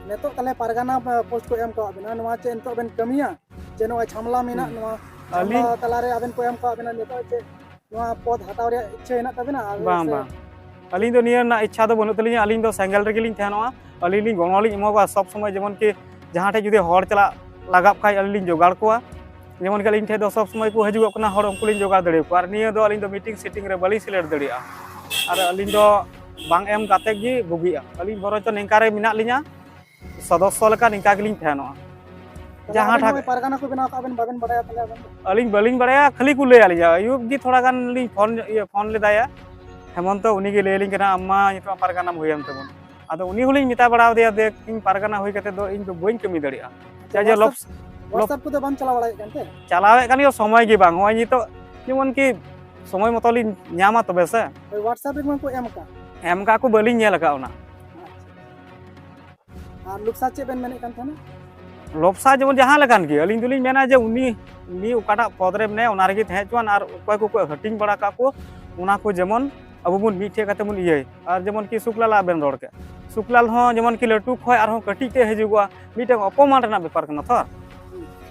ᱱᱤᱛᱚᱜ ᱛᱟᱦᱞᱮ ᱯᱟᱨᱜᱟᱱᱟ ᱯᱳᱥᱴ ᱠᱚ ᱮᱢ ᱠᱟᱣᱟᱫ ᱵᱮᱱᱟ, ᱱᱚᱣᱟ ᱪᱮᱫ ᱱᱤᱛᱚᱜ ᱵᱮᱱ ᱠᱟᱹᱢᱤᱭᱟ? ᱡᱮ ᱱᱚᱜᱼᱚᱭ ᱡᱷᱟᱢᱞᱟ ᱢᱮᱱᱟᱜ, ᱦᱩᱸ᱾ ᱱᱚᱣᱟ ᱟᱹᱞᱤᱧ ᱡᱷᱟᱢᱞᱟ ᱛᱟᱞᱟᱨᱮ ᱟᱵᱮᱱ ᱠᱚ ᱮᱢ ᱠᱟᱣᱟᱫ ᱵᱮᱱᱟ, ᱱᱤᱛᱚᱜ ᱪᱮᱫ ᱱᱚᱣᱟ ᱯᱚᱫᱽ ᱦᱟᱛᱟᱣ ᱨᱮᱭᱟᱜ ᱤᱪᱪᱷᱟᱹ ᱦᱮᱱᱟᱜ ᱛᱟᱵᱮᱱᱟ? ᱟᱨ ᱵᱟᱝ, ᱥᱮ ᱵᱟᱝ᱾ ᱟᱹᱞᱤᱧ ᱫᱚ ᱱᱤᱭᱟᱹ ᱨᱮᱱᱟᱜ ᱤᱪᱪᱷᱟ ᱫᱚ ᱵᱟᱹᱱᱩᱜ ᱛᱟᱹᱞᱤᱧᱟ᱾ ᱟᱹᱞᱤᱧ ᱫᱚ ᱥᱮᱸᱜᱮᱞ ᱨᱮᱜᱮ ᱞᱤᱧ ᱛᱟᱦᱮᱱᱚᱜᱼᱟ᱾ ᱟᱹᱞᱤᱧ ᱞᱤᱧ ᱜᱚᱲᱚ ᱞᱤᱧ ᱮᱢᱟ ᱠᱚᱣᱟ ᱥᱚᱵᱽ ᱥᱚᱢᱚᱭ, ᱡᱮᱢᱚᱱ ᱠᱤ ᱡᱟᱦᱟᱸ ᱴᱷᱮᱡ ᱡᱩᱫᱤ ᱦᱚᱲ ᱪᱟᱞᱟᱜ ᱞᱟᱜᱟᱜ ᱠᱷᱟᱡ, ᱟᱹᱞᱤᱧ ᱞᱤᱧ ᱡᱚᱜᱟᱲ ᱠᱚᱣᱟ᱾ ᱡᱮᱢᱚᱱ ᱠᱤ ᱟᱹᱞᱤᱧ ᱴᱷᱮᱡ ᱫᱚ ᱥᱚᱵᱽ ᱥᱚᱢᱚᱭ ᱠᱚ ᱦᱤᱡᱩᱜᱚᱜ ᱠᱟᱱᱟ ᱦᱚᱲ, ᱩᱱᱠᱩ ᱞᱤᱧ ᱡᱚᱜᱟᱲ ᱫᱟᱲᱮᱭᱟᱠᱚᱣᱟ᱾ ᱟᱨ ᱱᱤᱭᱟᱹ ᱫᱚ ᱟᱹᱞᱤᱧ ᱫᱚ ᱢᱤᱴᱤᱝ ᱥᱤᱴᱤᱝ ᱨᱮ ᱵᱟᱹᱞᱤᱧ ᱥᱮᱞᱮᱫ ᱫᱟᱲᱮᱭᱟᱜᱼᱟ᱾ ᱟᱨ ᱟᱹᱞᱤᱧ ᱫᱚ ᱵᱟᱝ ᱮᱢ ᱠᱟᱛᱮ ᱜᱮ ᱵᱩᱜᱤᱜᱼᱟ᱾ ᱟᱹᱞᱤᱧ ᱵᱚᱨᱚᱪᱚ ᱱᱤᱝᱠᱟ ᱨᱮ ᱢᱮᱱᱟᱜ ᱞᱤᱧᱟ, ᱥᱚᱫᱚᱥᱥᱚ ᱞᱮᱠᱟ ᱱᱤᱝᱠᱟ ᱜᱮᱞᱤᱧ ᱛᱟᱦᱮᱱᱚᱜᱼᱟ᱾ ᱛᱟᱦᱞᱮ ᱡᱟᱦᱟᱸ ᱟᱵᱮᱱ ᱴᱷᱟᱠ ᱱᱚᱜᱼᱚᱭ ᱯᱟᱨᱜᱟᱱᱟ ᱠᱚ ᱵᱮᱱᱟᱣ ᱠᱟᱜᱼᱟ, ᱟᱵᱮᱱ ᱵᱟᱵᱮᱱ ᱵᱟᱲᱟᱭᱟ? ᱛᱟᱦᱞᱮ ᱟᱵᱮᱱ ᱫᱚ? ᱟᱹᱞᱤᱧ ᱵᱟᱹᱞᱤᱧ ᱵᱟᱲᱟᱭᱟ, ᱠᱷᱟᱹᱞᱤ ᱠᱚ ᱞᱟᱹᱭ ᱟᱹᱞᱤᱧᱟ᱾ ᱟᱹᱭᱩᱵ ᱜᱮ ᱛᱷᱚᱲᱟ ᱜᱟᱱ ᱞᱤᱧ ᱯᱷᱳᱱ, ᱤᱭᱟᱹ, ᱯᱷᱳᱱ ᱞᱮᱫᱟᱭᱟ ᱦᱮᱢᱚᱱᱛᱚ, ᱩᱱᱤ ᱜᱮ ᱞᱟᱹᱭ ᱟᱹᱞᱤᱧ ᱠᱟᱱᱟ, "ᱟᱢ ᱢᱟ ᱱᱤᱛᱚᱜ ᱢᱟ ᱯᱟᱨᱜᱟᱱᱟᱢ ᱦᱩᱭᱮᱱ ᱛᱟᱵᱚᱱ᱾" ᱟᱫᱚ ᱩᱱᱤ ᱦᱚᱸᱞᱤᱧ ᱢᱮᱛᱟ ᱵᱟᱲᱟ ᱟᱫᱮᱭᱟ, "ᱫᱮᱠᱷ, ᱤᱧ ᱯᱟᱨᱜᱟᱱᱟ ᱦᱩᱭ ᱠᱟᱛᱮ ᱫᱚ ᱤᱧ ᱫᱚ ᱵᱟᱹᱧ ᱠᱟᱹᱢᱤ ᱫᱟᱲᱮᱭᱟᱜᱼᱟ᱾" ᱪᱮᱫᱟᱜ ᱡᱮ WhatsApp, ᱞᱚᱯᱥ-, ᱞᱚᱯ-, WhatsApp ᱠᱚᱫᱚ ᱵᱟᱢ ᱪᱟᱞᱟᱣ ᱵᱟᱲᱟᱭᱮᱫ ᱠᱟᱱ ᱛᱮ? ᱪᱟᱞᱟᱣᱮᱫ ᱠᱟᱱ ᱜᱮᱭᱟ, ᱥᱚᱢᱚᱭ ᱜᱮ ᱵᱟᱝ᱾ ᱱᱚᱜᱼᱚᱭ ᱱᱤᱛᱚᱜ ᱡᱮᱢᱚᱱ ᱠᱤ ᱥᱚᱢᱚᱭ ᱢᱚᱛᱚ ᱞᱤᱧ ᱧᱟᱢᱟ ᱛᱚᱵᱮ ᱥᱮ᱾ ᱦᱳᱭ, WhatsApp ᱨᱮ ᱠᱚ ᱮᱢ ᱟᱠᱟᱫ᱾ ᱮᱢ ᱟᱠᱟᱫ ᱠᱚ ᱵᱟᱹᱞᱤᱧ ᱧᱮᱞ ᱟᱠᱟᱫ ᱚᱱᱟ᱾ ᱟᱪᱪᱷᱟ᱾ ᱟᱨ ᱞᱩᱠᱥᱟ ᱪᱮᱫ ᱵᱮᱱ ᱢᱮᱱᱮᱫ ᱠᱟᱱ ᱛᱟᱦᱮᱱᱟ? ᱞᱚᱯᱥᱟ ᱡᱮᱢᱚᱱ ᱡᱟᱦᱟᱸ ᱞᱮᱠᱟᱱ ᱜᱮ, ᱟᱹᱞᱤᱧ ᱫᱚᱞᱤᱧ ᱢᱮᱱᱟ ᱡᱮ ᱩᱱᱤ, ᱩᱱᱤ ᱚᱠᱟᱴᱟᱜ ᱯᱚᱫᱽ ᱨᱮ ᱢᱮᱱᱟᱭᱟ, ᱚᱱᱟ ᱨᱮᱜᱮ ᱛᱟᱦᱮᱸ ᱦᱚᱪᱚᱣᱟᱱ, ᱟᱨ ᱚᱠᱚᱭ ᱠᱚᱠᱚ ᱦᱟᱹᱴᱤᱧ ᱵᱟᱲᱟ ᱠᱟᱜ ᱠᱚ, ᱚᱱᱟ ᱠᱚ ᱡᱮᱢᱚᱱ ᱟᱵᱚ ᱵᱚᱱ ᱢᱤᱫ ᱴᱷᱮᱡ ᱠᱟᱛᱮ ᱵᱚᱱ ᱤᱭᱟᱹᱭ᱾ ᱟᱨ ᱡᱮᱢᱚᱱ ᱠᱤ ᱥᱩᱠᱞᱟᱞ ᱟᱜ ᱵᱮᱱ ᱨᱚᱲ ᱠᱮᱫ, ᱥᱩᱠᱞᱟᱞ ᱦᱚᱸ ᱡᱮᱢᱚᱱ ᱠᱤ ᱞᱟᱹᱴᱩ ᱠᱷᱚᱡ ᱟᱨᱦᱚᱸ ᱠᱟᱹᱴᱤᱡ ᱛᱮ ᱦᱤᱡᱩᱜᱚᱜᱼᱟ, ᱢᱤᱫᱴᱮᱱ ᱚᱯᱚᱢᱟᱱ ᱨᱮᱱᱟᱜ ᱵᱮᱯᱟᱨ ᱠᱟᱱᱟ ᱛᱚ᱾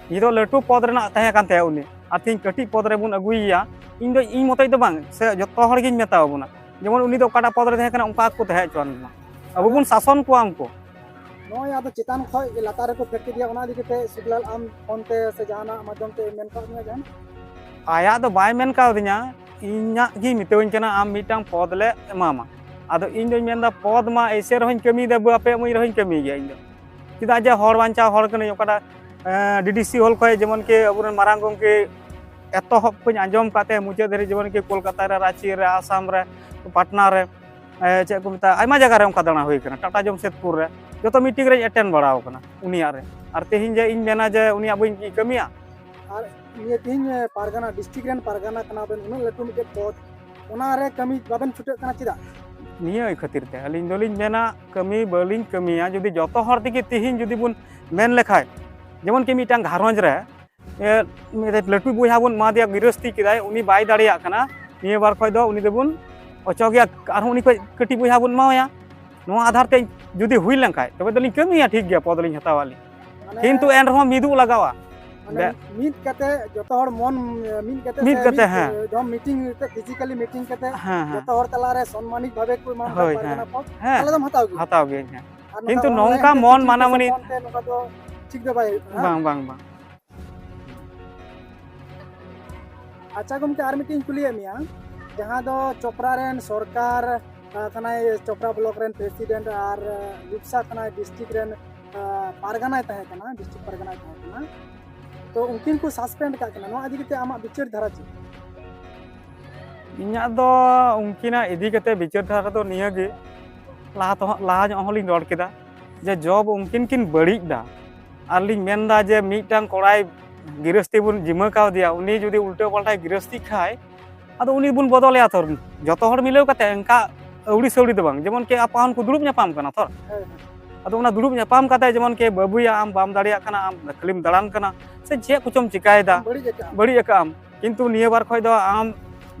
ᱱᱤᱛᱚᱜ ᱞᱟᱹᱴᱩ ᱯᱚᱫᱽ ᱨᱮᱱᱟᱜ ᱛᱟᱦᱮᱸ ᱠᱟᱱ ᱛᱟᱭᱟ ᱩᱱᱤ, ᱟᱨ ᱛᱮᱦᱮᱧ ᱠᱟᱹᱴᱤᱡ ᱯᱚᱫᱽ ᱨᱮᱵᱚᱱ ᱟᱹᱜᱩᱭᱮᱭᱟ᱾ ᱤᱧ ᱫᱚ, ᱤᱧ ᱢᱚᱛᱚᱡ ᱫᱚ ᱵᱟᱝ, ᱥᱮ ᱡᱚᱛᱚ ᱦᱚᱲ ᱜᱤᱧ ᱢᱮᱛᱟ ᱵᱚᱱᱟ, ᱡᱮᱢᱚᱱ ᱩᱱᱤ ᱫᱚ ᱚᱠᱟᱴᱟᱜ ᱯᱚᱫᱽ ᱨᱮ ᱛᱟᱦᱮᱸ ᱠᱟᱱᱟ, ᱚᱱᱠᱟ ᱜᱮᱠᱚ ᱛᱟᱦᱮᱸ ᱦᱚᱪᱚᱣᱟᱱ ᱢᱟ᱾ ᱟᱵᱚ ᱵᱚᱱ ᱥᱟᱥᱚᱱ ᱠᱚᱣᱟ ᱩᱱᱠᱩ᱾ ᱱᱚᱜᱼᱚᱭ ᱟᱫᱚ ᱪᱮᱛᱟᱱ ᱠᱷᱚᱡ ᱞᱟᱛᱟᱨ ᱨᱮᱠᱚ ᱯᱷᱮᱰ ᱠᱮᱫᱮᱭᱟ, ᱚᱱᱟ ᱤᱫᱤ ᱠᱟᱛᱮ ᱥᱩᱠᱞᱟᱞ ᱟᱢ ᱯᱷᱳᱱ ᱛᱮ ᱥᱮ ᱡᱟᱦᱟᱱᱟᱜ ᱢᱟᱫᱽᱫᱷᱚᱢ ᱛᱮ ᱢᱮᱱ ᱠᱟᱣᱫ ᱢᱮᱭᱟ ᱡᱟᱦᱟᱱᱟᱜ? ᱟᱭᱟᱜ ᱫᱚ ᱵᱟᱭ ᱢᱮᱱ ᱠᱟᱣᱫᱤᱧᱟ, ᱤᱧᱟᱹᱜ ᱜᱮ ᱢᱤᱛᱟᱹᱣᱟᱹᱧ ᱠᱟᱱᱟ, "ᱟᱢ ᱢᱤᱫᱴᱟᱝ ᱯᱚᱫᱽ ᱞᱮ ᱮᱢᱟᱢᱟ᱾" ᱟᱫᱚ ᱤᱧ ᱫᱚᱧ ᱢᱮᱱᱫᱟ, ᱯᱚᱫᱽ ᱢᱟ ᱮᱭᱥᱮ ᱨᱮᱦᱚᱸᱧ ᱠᱟᱹᱢᱤᱭᱮᱫᱟ, ᱵᱟᱯᱮ ᱮᱢᱟᱹᱧ ᱨᱮᱦᱚᱸᱧ ᱠᱟᱹᱢᱤ ᱜᱮᱭᱟ ᱤᱧ ᱫᱚ᱾ ᱪᱮᱫᱟᱜ ᱡᱮ ᱦᱚᱲ ᱵᱟᱧᱪᱟᱣ ᱦᱚᱲ ᱠᱟᱹᱱᱟᱹᱧ, ᱚᱠᱟᱴᱟᱜ, ᱮᱸ, ᱰᱤᱰᱤᱥᱤ ᱦᱚᱞ ᱠᱷᱚᱡ ᱡᱮᱢᱚᱱ ᱠᱤ ᱟᱵᱚᱨᱮᱱ ᱢᱟᱨᱟᱝ ᱜᱚᱢᱠᱮ ᱮᱛᱚᱦᱚᱵ ᱠᱷᱚᱱ ᱟᱸᱡᱚᱢ ᱠᱟᱛᱮ ᱢᱩᱪᱟᱹᱫ ᱫᱷᱟᱹᱨᱤᱡ, ᱡᱮᱢᱚᱱ ᱠᱤ ᱠᱳᱞᱠᱟᱛᱟ ᱨᱮ, ᱨᱟᱸᱪᱤ ᱨᱮ, ᱟᱥᱟᱢ ᱨᱮ, ᱯᱟᱴᱱᱟ ᱨᱮ, ᱮ, ᱪᱮᱫ ᱠᱚ ᱢᱮᱛᱟᱜᱼᱟ, ᱟᱭᱢᱟ ᱡᱟᱭᱜᱟ ᱨᱮ ᱚᱱᱠᱟ ᱫᱟᱬᱟ ᱦᱩᱭ ᱠᱟᱱᱟ, ᱴᱟᱴᱟ ᱡᱟᱢᱥᱮᱫᱽᱯᱩᱨ ᱨᱮ, ᱡᱚᱛᱚ ᱢᱤᱴᱤᱝ ᱨᱮᱧ ᱮᱴᱮᱱᱰ ᱵᱟᱲᱟ ᱟᱠᱟᱱᱟ ᱩᱱᱤᱭᱟᱜ ᱨᱮ᱾ ᱟᱨ ᱛᱮᱦᱮᱧ ᱡᱮ ᱤᱧ ᱢᱮᱱᱟ ᱡᱮ ᱩᱱᱤᱭᱟᱜ ᱵᱟᱹᱧ ᱠᱟᱹᱢᱤᱭᱟ᱾ ᱟᱨ ᱱᱤᱭᱟᱹ ᱛᱮᱦᱮᱧ, ᱮ, ᱯᱟᱨᱜᱟᱱᱟ, ᱰᱤᱥᱴᱨᱤᱠᱴ ᱨᱮᱱ ᱯᱟᱨᱜᱟᱱᱟ ᱠᱟᱱᱟ ᱵᱮᱱ, ᱩᱱᱟᱹᱜ ᱞᱟᱹᱴᱩ ᱢᱤᱫᱴᱮᱡ ᱯᱚᱫᱽ, ᱚᱱᱟ ᱨᱮ ᱠᱟᱹᱢᱤ ᱵᱟᱵᱮᱱ ᱪᱷᱩᱴᱟᱹᱜ ᱠᱟᱱᱟ ᱪᱮᱫᱟᱜ? ᱱᱤᱭᱟᱹ ᱠᱷᱟᱹᱛᱤᱨ ᱛᱮ ᱟᱹᱞᱤᱧ ᱫᱚᱞᱤᱧ ᱢᱮᱱᱟ, ᱠᱟᱹᱢᱤ ᱵᱟᱹᱞᱤᱧ ᱠᱟᱹᱢᱤᱭᱟ᱾ ᱡᱩᱫᱤ ᱡᱚᱛᱚ ᱦᱚᱲ ᱛᱮᱜᱮ ᱛᱤᱦᱤᱧ ᱡᱩᱫᱤ ᱵᱚᱱ ᱢᱮᱱ ᱞᱮᱠᱷᱟᱡ, ᱡᱮᱢᱚᱱ ᱠᱤ ᱢᱤᱫᱴᱟᱝ ᱜᱷᱟᱨᱚᱸᱡᱽ ᱨᱮ, ᱮ, ᱢᱤᱫᱴᱮᱡ ᱞᱟᱹᱴᱩ ᱵᱚᱭᱦᱟ ᱵᱚᱱ ᱮᱢᱟᱫᱮᱭᱟ, ᱜᱤᱨᱟᱹᱥᱛᱤ ᱠᱮᱫᱟᱭ, ᱩᱱᱤ ᱵᱟᱭ ᱫᱟᱲᱮᱭᱟᱜ ᱠᱟᱱᱟ, ᱱᱤᱭᱟᱹ ᱵᱟᱨ ᱠᱷᱚᱡ ᱫᱚ ᱩᱱᱤ ᱫᱚᱵᱚᱱ ᱚᱪᱚᱜᱮᱭᱟ, ᱟᱨᱦᱚᱸ ᱩᱱᱤ ᱠᱷᱚᱡ ᱠᱟᱹᱴᱤᱡ ᱵᱚᱭᱦᱟ ᱵᱚᱱ ᱮᱢᱟᱣᱟᱭᱟ᱾ ᱱᱚᱣᱟ ᱟᱫᱷᱟᱨ ᱛᱮ ᱡᱩᱫᱤ ᱦᱩᱭ ᱞᱮᱱᱠᱷᱟᱡ, ᱛᱚᱵᱮ ᱫᱚᱞᱤᱧ ᱠᱟᱹᱢᱤᱭᱟ, ᱴᱷᱤᱠ ᱜᱮᱭᱟ, ᱯᱚᱫᱽ ᱞᱤᱧ ᱦᱟᱛᱟᱣᱟ ᱟᱹᱞᱤᱧ᱾ ᱢᱟᱱᱮ ᱠᱤᱱᱛᱩ ᱮᱱ ᱨᱮᱦᱚᱸ ᱢᱤᱫᱚᱜ ᱞᱟᱜᱟᱣᱟ᱾ ᱢᱟᱱᱮ ᱵᱮ- ᱢᱤᱫ ᱠᱟᱛᱮ ᱡᱚᱛᱚ ᱦᱚᱲ ᱢᱚᱱ ᱢᱤᱫ ᱠᱟᱛᱮ ᱢᱤᱫ ᱥᱮ ᱠᱟᱛᱮ, ᱢᱤᱫ, ᱦᱮᱸ᱾ ᱮ, ᱡᱚᱢ meeting ᱠᱟᱛᱮ, physically meeting ᱠᱟᱛᱮ ᱦᱮᱸ, ᱦᱮᱸ᱾ ᱡᱚᱛᱚ ᱦᱚᱲ ᱛᱟᱞᱟᱨᱮ ᱥᱚᱱᱢᱟᱱᱤᱠ ᱵᱷᱟᱵᱮ ᱠᱚ ᱮᱢᱟᱢ ᱠᱷᱟᱱ ᱦᱳᱭ, ᱯᱟᱨᱜᱟᱱᱟ ᱦᱮᱸ᱾ ᱯᱚᱫ, ᱦᱮᱸ᱾ ᱛᱟᱦᱞᱮ ᱫᱚᱢ ᱦᱟᱛᱟᱣ ᱜᱮᱭᱟ? ᱦᱟᱛᱟᱣ ᱜᱤᱭᱟᱹᱧ, ᱦᱮᱸ᱾ ᱟᱨ ᱠᱤᱱᱛᱩ ᱱᱚᱝᱠᱟ ᱱᱚᱝᱠᱟ online ᱛᱮ ᱢᱚᱱ ᱠᱤᱪᱷᱩ ᱢᱟᱱᱟᱢᱟᱹᱱᱤ ᱥᱚᱢᱚᱭ ᱛᱮ ᱱᱚᱝᱠᱟ ᱫᱚ ᱴᱷᱤᱠ ᱫᱚ ᱵᱟᱭ ᱦᱩᱭᱩᱜ ᱠᱟᱱᱟ, ᱦᱮᱸ? ᱵᱟᱝ, ᱵᱟᱝ, ᱵᱟᱝ᱾ ᱟᱪᱪᱷᱟ ᱜᱚᱢᱠᱮ, ᱟᱨ ᱢᱤᱫᱴᱮᱱ ᱤᱧ ᱠᱩᱞᱤᱭᱮᱫ ᱢᱮᱭᱟ, ᱡᱟᱦᱟᱸ ᱫᱚ ᱪᱚᱯᱨᱟ ᱨᱮᱱ ᱥᱚᱨᱠᱟᱨ, ᱟ, ᱠᱟᱱᱟᱭ, ᱪᱚᱯᱨᱟ block ᱨᱮᱱ president ᱟᱨ, ᱟ, ᱨᱩᱯᱥᱟ ᱠᱟᱱᱟᱭ district ᱨᱮᱱ, ᱟ, ᱯᱟᱨᱜᱟᱱᱟᱭ ᱛᱟᱦᱮᱸ ᱠᱟᱱᱟ, district ᱯᱟᱨᱜᱟᱱᱟᱭ ᱛᱟᱦᱮᱸ ᱠᱟᱱᱟ, ᱛᱚ ᱩᱱᱠᱤᱱ ᱠᱚ suspend ᱟᱠᱟᱫ ᱠᱤᱱᱟ, ᱱᱚᱣᱟ ᱤᱫᱤ ᱠᱟᱛᱮ ᱟᱢᱟᱜ ᱵᱤᱪᱟᱹᱨ ᱫᱷᱟᱨᱟ ᱪᱮᱫ? ᱤᱧᱟᱹᱜ ᱫᱚ ᱩᱱᱠᱤᱱᱟᱜ ᱤᱫᱤ ᱠᱟᱛᱮ ᱵᱤᱪᱟᱹᱨ ᱫᱷᱟᱨᱟ ᱫᱚ ᱱᱤᱭᱟᱹ ᱜᱮ, ᱞᱟᱦᱟ ᱛᱮᱦᱚᱸ, ᱞᱟᱦᱟ ᱧᱚᱜ ᱦᱚᱸᱞᱤᱧ ᱨᱚᱲ ᱠᱮᱫᱟ ᱡᱮ job ᱩᱱᱠᱤᱱ ᱠᱤᱱ ᱵᱟᱹᱲᱤᱡ ᱫᱟ, ᱟᱨ ᱞᱤᱧ ᱢᱮᱱᱫᱟ ᱡᱮ ᱢᱤᱫᱴᱟᱝ ᱠᱚᱲᱟᱭ ᱜᱤᱨᱟᱹᱥᱛᱤ ᱵᱚᱱ ᱡᱤᱢᱟᱹ ᱠᱟᱣᱫᱮᱭᱟ, ᱩᱱᱤ ᱡᱩᱫᱤ ᱩᱞᱴᱟᱹ ᱯᱟᱞᱴᱟᱭ ᱜᱤᱨᱟᱹᱥᱛᱤᱜ ᱠᱷᱟᱡ, ᱟᱫᱚ ᱩᱱᱤ ᱵᱚᱱ ᱵᱚᱫᱚᱞᱮᱭᱟ ᱛᱚ, ᱡᱚᱛᱚ ᱦᱚᱲ ᱢᱤᱞᱟᱹᱣ ᱠᱟᱛᱮ, ᱚᱱᱠᱟ ᱟᱹᱣᱲᱤ ᱥᱟᱹᱣᱲᱤ ᱫᱚ ᱵᱟᱝ, ᱡᱮᱢᱚᱱ ᱠᱤ ᱟᱯᱟᱦᱚᱱ ᱠᱚ ᱫᱩᱲᱩᱵ ᱧᱟᱯᱟᱢ ᱠᱟᱱᱟ ᱛᱚ᱾ ᱦᱮᱸ, ᱦᱮᱸ᱾ ᱟᱫᱚ ᱚᱱᱟ ᱫᱩᱲᱩᱵ ᱧᱟᱯᱟᱢ ᱠᱟᱛᱮ, ᱡᱮᱢᱚᱱ ᱠᱤ ᱵᱟᱹᱵᱩᱭᱟ, ᱟᱢ ᱵᱟᱢ ᱫᱟᱲᱮᱭᱟᱜ ᱠᱟᱱᱟ, ᱟᱢ ᱠᱷᱟᱹᱞᱤᱢ ᱫᱟᱬᱟᱱ ᱠᱟᱱᱟ, ᱥᱮ ᱪᱮᱫ ᱠᱚᱪᱚᱢ ᱪᱤᱠᱟᱭᱮᱫᱟ, ᱟᱢ ᱵᱟᱹᱲᱤᱡ ᱟᱠᱟᱫ ᱟᱢ᱾ ᱵᱟᱹᱲᱤᱡ ᱟᱠᱟᱫ ᱟᱢ, ᱠᱤᱱᱛᱩ ᱱᱤᱭᱟᱹ ᱵᱟᱨ ᱠᱷᱚᱡ ᱫᱚ ᱟᱢ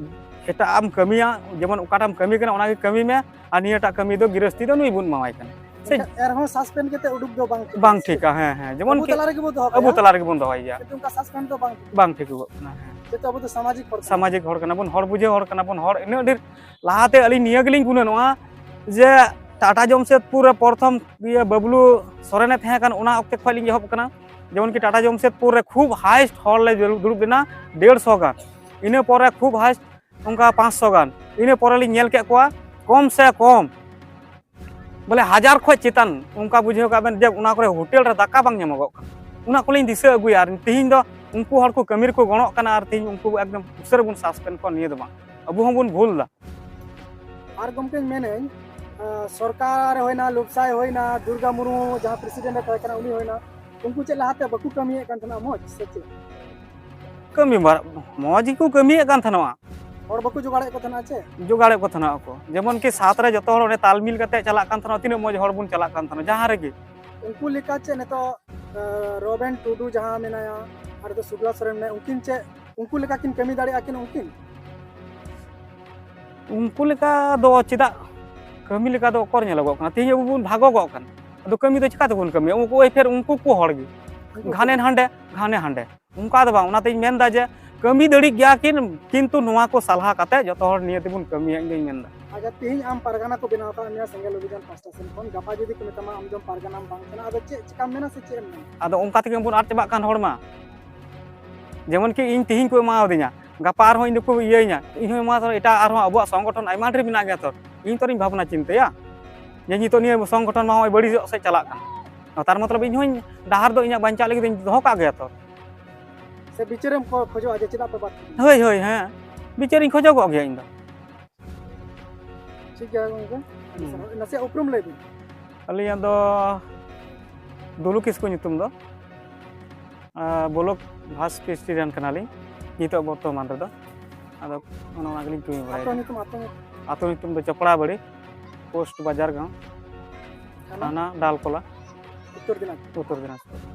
ᱮᱴᱟᱜ ᱟᱜ ᱮᱢ ᱠᱟᱹᱢᱤᱭᱟ, ᱡᱮᱢᱚᱱ ᱚᱠᱟᱴᱟᱜ ᱮᱢ ᱠᱟᱹᱢᱤ ᱠᱟᱱᱟ ᱚᱱᱟᱜᱮ ᱠᱟᱹᱢᱤ ᱢᱮ, ᱟᱨ ᱱᱤᱭᱟᱹᱴᱟᱜ ᱠᱟᱹᱢᱤ ᱫᱚ ᱜᱤᱨᱟᱹᱥᱛᱤ ᱫᱚ ᱱᱩᱭ ᱵᱚᱱ ᱮᱢᱟᱣᱟᱭ ᱠᱟᱱᱟ᱾ ᱥᱮ ᱮᱱᱠᱷᱟᱱ ᱮᱱᱨᱮᱦᱚᱸ suspend ᱠᱟᱛᱮ ᱩᱰᱩᱠ ᱫᱚ ᱵᱟᱝ ᱴᱷᱤᱠᱟ᱾ ᱵᱟᱝ ᱴᱷᱤᱠᱟ, ᱦᱮᱸ, ᱦᱮᱸ, ᱡᱮᱢᱚᱱ ᱟᱵᱚ ᱠᱤ ᱛᱟᱞᱟ ᱨᱮᱜᱮ ᱵᱚ ᱫᱚᱦᱚ ᱟᱵᱚ ᱠᱟᱭᱟ᱾ ᱛᱟᱞᱟ ᱨᱮᱜᱮ ᱵᱚᱱ ᱫᱚᱦᱚᱭᱮᱭᱟ᱾ ᱠᱤᱱᱛᱩ ᱚᱱᱠᱟ suspend ᱫᱚ ᱵᱟᱝ ᱴᱷᱤᱠᱟ᱾ ᱵᱟᱝ ᱴᱷᱤᱠᱚᱜᱚᱜ ᱠᱟᱱᱟ, ᱦᱮᱸ᱾ ᱡᱮᱦᱮᱛᱩ ᱟᱵᱚ ᱫᱚ ᱥᱟᱢᱟᱡᱤᱠ ᱦᱚᱲ ᱠᱟᱱᱟ᱾ ᱥᱟᱢᱟᱡᱤᱠ ᱦᱚᱲ ᱠᱟᱱᱟ ᱵᱚᱱ, ᱦᱚᱲ ᱵᱩᱡᱷᱟᱹᱣ ᱦᱚᱲ ᱠᱟᱱᱟ ᱵᱚᱱ, ᱦᱚᱲ ᱤᱱᱟᱹᱜ ᱰᱷᱮᱨ ᱞᱟᱦᱟᱛᱮ ᱟᱹᱞᱤᱧ ᱱᱤᱭᱟᱹ ᱜᱮᱞᱤᱧ ᱜᱩᱱᱟᱹᱱᱚᱜᱼᱟ ᱡᱮ ᱴᱟᱴᱟ ᱡᱚᱢᱥᱮᱫᱽᱯᱩᱨ ᱨᱮ ᱯᱨᱚᱛᱷᱚᱢ ᱤᱭᱟᱹ ᱵᱟᱵᱞᱩ ᱥᱚᱨᱮᱱᱮ ᱛᱟᱦᱮᱸ ᱠᱟᱱ, ᱚᱱᱟ ᱚᱠᱛᱮ ᱠᱷᱚᱱ ᱞᱤᱧ ᱮᱦᱚᱵ ᱠᱟᱱᱟ᱾ ᱡᱮᱢᱚᱱ ᱠᱤ ᱴᱟᱴᱟ ᱡᱚᱢᱥᱮᱫᱽᱯᱩᱨ ᱨᱮ ᱠᱷᱩᱵ highest ᱦᱚᱲ ᱞᱮ ᱫᱩᱲᱩᱵ ᱞᱮᱱᱟ ᱰᱮᱲᱥᱚ ᱜᱟᱱ, ᱤᱱᱟᱹ ᱯᱚᱨᱮ ᱠᱷᱩᱵ highest ᱚᱱᱠᱟ ᱯᱟᱸᱪᱥᱚ ᱜᱟᱱ, ᱤᱱᱟᱹ ᱯᱚᱨᱮ ᱞᱤᱧ ᱧᱮᱞ ᱠᱮᱫ ᱠᱚᱣᱟ ᱠᱚᱢ ᱥᱮ ᱠᱚᱢ ᱵᱚᱞᱮ ᱦᱟᱡᱟᱨ ᱠᱷᱚᱡ ᱪᱮᱛᱟᱱ᱾ ᱚᱱᱠᱟ ᱵᱩᱡᱷᱟᱹᱣ ᱠᱟᱜ ᱵᱮᱱ ᱡᱮ ᱚᱱᱟ ᱠᱚᱨᱮ ᱦᱳᱴᱮᱞ ᱨᱮ ᱫᱟᱠᱟ ᱵᱟᱝ ᱧᱟᱢᱚᱜᱚᱜ ᱠᱟᱱᱟ, ᱚᱱᱟ ᱠᱚᱞᱤᱧ ᱫᱤᱥᱟᱹ ᱟᱹᱜᱩᱭᱟ᱾ ᱟᱨ ᱛᱤᱦᱤᱧ ᱫᱚ ᱩᱱᱠᱩ ᱦᱚᱲ ᱠᱚ ᱠᱟᱹᱢᱤ ᱨᱮᱠᱚ ᱜᱚᱲᱚᱜ ᱠᱟᱱᱟ, ᱟᱨ ᱛᱤᱦᱤᱧ ᱩᱱᱠᱩ ᱮᱠᱫᱚᱢ ᱩᱥᱟᱹᱨᱟ ᱵᱚᱱ suspend ᱠᱚᱣᱟ, ᱱᱤᱭᱟᱹ ᱫᱚ ᱵᱟᱝ, ᱟᱵᱚ ᱦᱚᱸᱵᱚᱱ ᱵᱷᱩᱞ ᱮᱫᱟ᱾ ᱟᱨ ᱜᱚᱢᱠᱮᱧ ᱢᱮᱱᱟᱹᱧ, ᱟᱸ, ᱥᱚᱨᱠᱟᱨ ᱦᱩᱭᱱᱟ, ᱞᱩᱯᱥᱟᱭ ᱦᱩᱭᱱᱟ, ᱫᱩᱨᱜᱟ ᱢᱩᱨᱢᱩ ᱡᱟᱦᱟᱸ president ᱮ ᱛᱟᱦᱮᱸ ᱠᱟᱱᱟ ᱩᱱᱤ ᱦᱩᱭᱱᱟ, ᱩᱱᱠᱩ ᱪᱮᱫ ᱞᱟᱦᱟᱛᱮ ᱵᱟᱠᱚ ᱠᱟᱹᱢᱤᱭᱮᱫ ᱠᱟᱱ ᱛᱟᱦᱮᱱᱟ ᱢᱚᱡᱽ ᱥᱮ ᱪᱮᱫ? ᱠᱟᱹᱢᱤ ᱢᱟ ᱢᱚᱡᱽ ᱜᱮᱠᱚ ᱠᱟᱹᱢᱤᱭᱮᱫ ᱠᱟᱱ ᱛᱟᱦᱮᱱᱚᱜᱼᱟ᱾ ᱦᱚᱲ ᱵᱟᱠᱚ ᱡᱚᱜᱟᱲᱮᱫ ᱠᱚ ᱛᱟᱦᱮᱱᱟ ᱪᱮ? ᱡᱚᱜᱟᱲᱮᱫ ᱠᱚ ᱛᱟᱦᱮᱱᱚᱜ ᱟᱠᱚ, ᱡᱮᱢᱚᱱ ᱠᱤ ᱥᱟᱛ ᱨᱮ ᱡᱚᱛᱚ ᱦᱚᱲ ᱚᱸᱰᱮ ᱛᱟᱞᱢᱤᱞ ᱠᱟᱛᱮ ᱪᱟᱞᱟᱜ ᱠᱟᱱ ᱛᱟᱦᱮᱱᱚᱜ, ᱛᱤᱱᱟᱹᱜ ᱢᱚᱡᱽ ᱦᱚᱲ ᱵᱚᱱ ᱪᱟᱞᱟᱜ ᱠᱟᱱ ᱛᱟᱦᱮᱱᱟ ᱡᱟᱦᱟᱸ ᱨᱮᱜᱮ᱾ ᱩᱱᱠᱩ ᱞᱮᱠᱟ ᱪᱮ ᱱᱤᱛᱚᱜ, ᱟᱸ, ᱨᱚᱵᱮᱱ ᱴᱩᱰᱩ ᱡᱟᱦᱟᱸ ᱢᱮᱱᱟᱭᱟ, ᱟᱨ ᱫᱚ ᱥᱩᱠᱞᱟ ᱥᱚᱨᱮᱱ ᱢᱮᱱᱟᱭᱟ, ᱩᱱᱠᱤᱱ ᱪᱮᱫ ᱩᱱᱠᱩ ᱞᱮᱠᱟ ᱠᱤᱱ ᱠᱟᱹᱢᱤ ᱫᱟᱲᱮᱭᱟᱜᱼᱟ ᱠᱤᱱ ᱩᱱᱠᱤᱱ? ᱩᱱᱠᱩ ᱞᱮᱠᱟ ᱫᱚ ᱪᱮᱫᱟᱜ? ᱠᱟᱹᱢᱤ ᱞᱮᱠᱟ ᱫᱚ ᱚᱠᱚᱨ ᱧᱮᱞᱚᱜᱚᱜ ᱠᱟᱱᱟ? ᱛᱮᱦᱮᱧ ᱟᱵᱚ ᱵᱚᱱ ᱵᱷᱟᱜᱚᱜᱚᱜ ᱠᱟᱱᱟ, ᱟᱫᱚ ᱠᱟᱹᱢᱤ ᱫᱚ ᱪᱤᱠᱟ ᱛᱮᱵᱚᱱ ᱠᱟᱹᱢᱤᱭᱟ? ᱩᱱᱠᱩ ᱳᱭ ᱯᱷᱮᱨ ᱩᱱᱠᱩ ᱠᱚ ᱦᱚᱲ ᱜᱮ, ᱜᱷᱟᱱᱮ ᱱᱟᱸᱰᱮ, ᱜᱷᱟᱱᱮ ᱦᱟᱸᱰᱮ, ᱚᱱᱠᱟ ᱫᱚ ᱵᱟᱝ᱾ ᱚᱱᱟᱛᱤᱧ ᱢᱮᱱᱫᱟ ᱡᱮ ᱠᱟᱹᱢᱤ ᱫᱟᱲᱮᱜ ᱜᱮᱭᱟ ᱠᱤᱱ, ᱠᱤᱱᱛᱩ ᱱᱚᱣᱟ ᱠᱚ ᱥᱟᱞᱦᱟ ᱠᱟᱛᱮ ᱡᱚᱛᱚ ᱦᱚᱲ ᱱᱤᱭᱟᱹ ᱛᱮᱵᱚᱱ ᱠᱟᱹᱢᱤᱭᱟ, ᱤᱧ ᱫᱚᱧ ᱢᱮᱱᱫᱟ᱾ ᱟᱪᱪᱷᱟ, ᱛᱮᱦᱮᱧ ᱟᱢ ᱯᱟᱨᱜᱟᱱᱟ ᱠᱚ ᱵᱮᱱᱟᱣ ᱟᱠᱟᱫ ᱢᱮᱭᱟ ᱥᱮᱸᱜᱮᱞ ᱚᱵᱷᱤᱡᱟᱱ ᱯᱟᱥᱴᱟ ᱥᱮᱱ ᱠᱷᱚᱱ, ᱜᱟᱯᱟ ᱡᱩᱫᱤ ᱠᱚ ᱢᱮᱛᱟᱢᱟ ᱟᱢ ᱫᱚᱢ ᱯᱟᱨᱜᱟᱱᱟᱢ ᱵᱟᱝ ᱠᱟᱱᱟ, ᱟᱫᱚ ᱪᱮᱫ ᱪᱤᱠᱟᱢ ᱢᱮᱱᱟ ᱥᱮ ᱪᱮᱫ ᱮᱢ ᱢᱮᱱᱟ? ᱟᱫᱚ ᱚᱱᱠᱟ ᱛᱮᱜᱮ ᱵᱚᱱ ᱟᱫ ᱪᱟᱵᱟᱜ ᱠᱟᱱ ᱦᱚᱲ ᱢᱟ᱾ ᱡᱮᱢᱚᱱ ᱠᱤ ᱤᱧ ᱛᱮᱦᱮᱧ ᱠᱚ ᱮᱢᱟᱣᱟᱫᱤᱧᱟ, ᱜᱟᱯᱟ ᱟᱨᱦᱚᱸ ᱤᱧ ᱫᱚᱠᱚ ᱤᱭᱟᱹᱧᱟ, ᱤᱧ ᱦᱚᱸ ᱮᱢᱟ ᱛᱚ ᱮᱴᱟᱜ ᱟᱨᱦᱚᱸ ᱟᱵᱚᱣᱟᱜ ᱥᱚᱝᱜᱚᱴᱷᱚᱱ ᱟᱭᱢᱟ ᱰᱷᱮᱨ ᱢᱮᱱᱟᱜ ᱜᱮᱭᱟ ᱛᱚ᱾ ᱤᱧ ᱛᱚᱨᱤᱧ ᱵᱷᱟᱵᱽᱱᱟ ᱪᱤᱱᱛᱟᱹᱭᱟ ᱡᱮ ᱱᱤᱛᱚᱜ ᱱᱤᱭᱟᱹ ᱥᱚᱝᱜᱚᱴᱷᱚᱱ ᱢᱟ ᱦᱚᱸᱜᱼᱚᱭ ᱵᱟᱹᱲᱤᱡᱚᱜ ᱥᱮᱫ ᱪᱟᱞᱟᱜ ᱠᱟᱱᱟ, ᱛᱟᱨ ᱢᱚᱛᱞᱚᱵ ᱤᱧ ᱦᱚᱸᱧ ᱰᱟᱦᱟᱨ ᱫᱚ ᱤᱧᱟᱹᱜ ᱵᱟᱧᱪᱟᱜ ᱞᱟᱹᱜᱤᱫ ᱤᱧ ᱫᱚᱦᱚ ᱠᱟᱜ ᱜᱮᱭᱟ ᱛᱚ᱾ ᱥᱮ ᱵᱤᱪᱟᱹᱨᱮᱢ ᱠᱷᱚ-, ᱠᱷᱚᱡᱚᱜᱼᱟ ᱡᱮ ᱪᱮᱫᱟᱜ ᱯᱮ ᱵᱟᱫ ᱠᱤᱫᱤᱧᱟ? ᱦᱳᱭ, ᱦᱳᱭ, ᱦᱮᱸ, ᱵᱤᱪᱟᱹᱨᱤᱧ ᱠᱷᱚᱡᱚᱜᱚᱜ ᱜᱮᱭᱟ ᱤᱧ ᱫᱚ᱾ ᱴᱷᱤᱠ ᱜᱮᱭᱟ ᱜᱚᱝᱠᱮ, ᱦᱩᱸ᱾ ᱱᱟᱥᱮᱭᱟᱜ ᱩᱯᱨᱩᱢ ᱞᱟᱹᱭ ᱵᱤᱱ᱾ ᱟᱹᱞᱤᱧᱟᱜ ᱫᱚ ᱫᱩᱞᱩ ᱠᱤᱥᱠᱩ ᱧᱩᱛᱩᱢ ᱫᱚ᱾ ᱟᱨ ᱵᱞᱚᱠ ᱵᱷᱟᱥ ᱯᱨᱮᱥᱤᱰᱮᱱᱴ ᱠᱟᱱᱟᱞᱤᱧ ᱱᱤᱛᱚᱜ ᱵᱚᱨᱛᱚᱢᱟᱱ ᱨᱮᱫᱚ᱾ ᱟᱫᱚ ᱚᱱᱟ, ᱚᱱᱟ ᱜᱮᱞᱤᱧ ᱠᱟᱹᱢᱤ ᱵᱟᱲᱟᱭᱮᱫᱟ᱾ ᱟᱹᱛᱩ ᱧᱩᱛᱩᱢ, ᱟᱹᱛᱩ ᱧᱩᱛᱩᱢ? ᱟᱹᱛᱩ ᱧᱩᱛᱩᱢ ᱫᱚ ᱪᱚᱯᱲᱟ ᱵᱟᱲᱤ, ᱯᱳᱥᱴ ᱵᱟᱡᱟᱨ ᱜᱟᱸᱣ, ᱛᱷᱟᱱᱟ? ᱛᱷᱟᱱᱟ ᱰᱟᱞᱠᱚᱞᱟ, ᱩᱛᱛᱚᱨ ᱫᱤᱱᱟᱡᱽᱯᱩᱨ᱾ ᱩᱛᱛᱚᱨ ᱫᱤᱱᱟᱡᱽᱯᱩᱨ᱾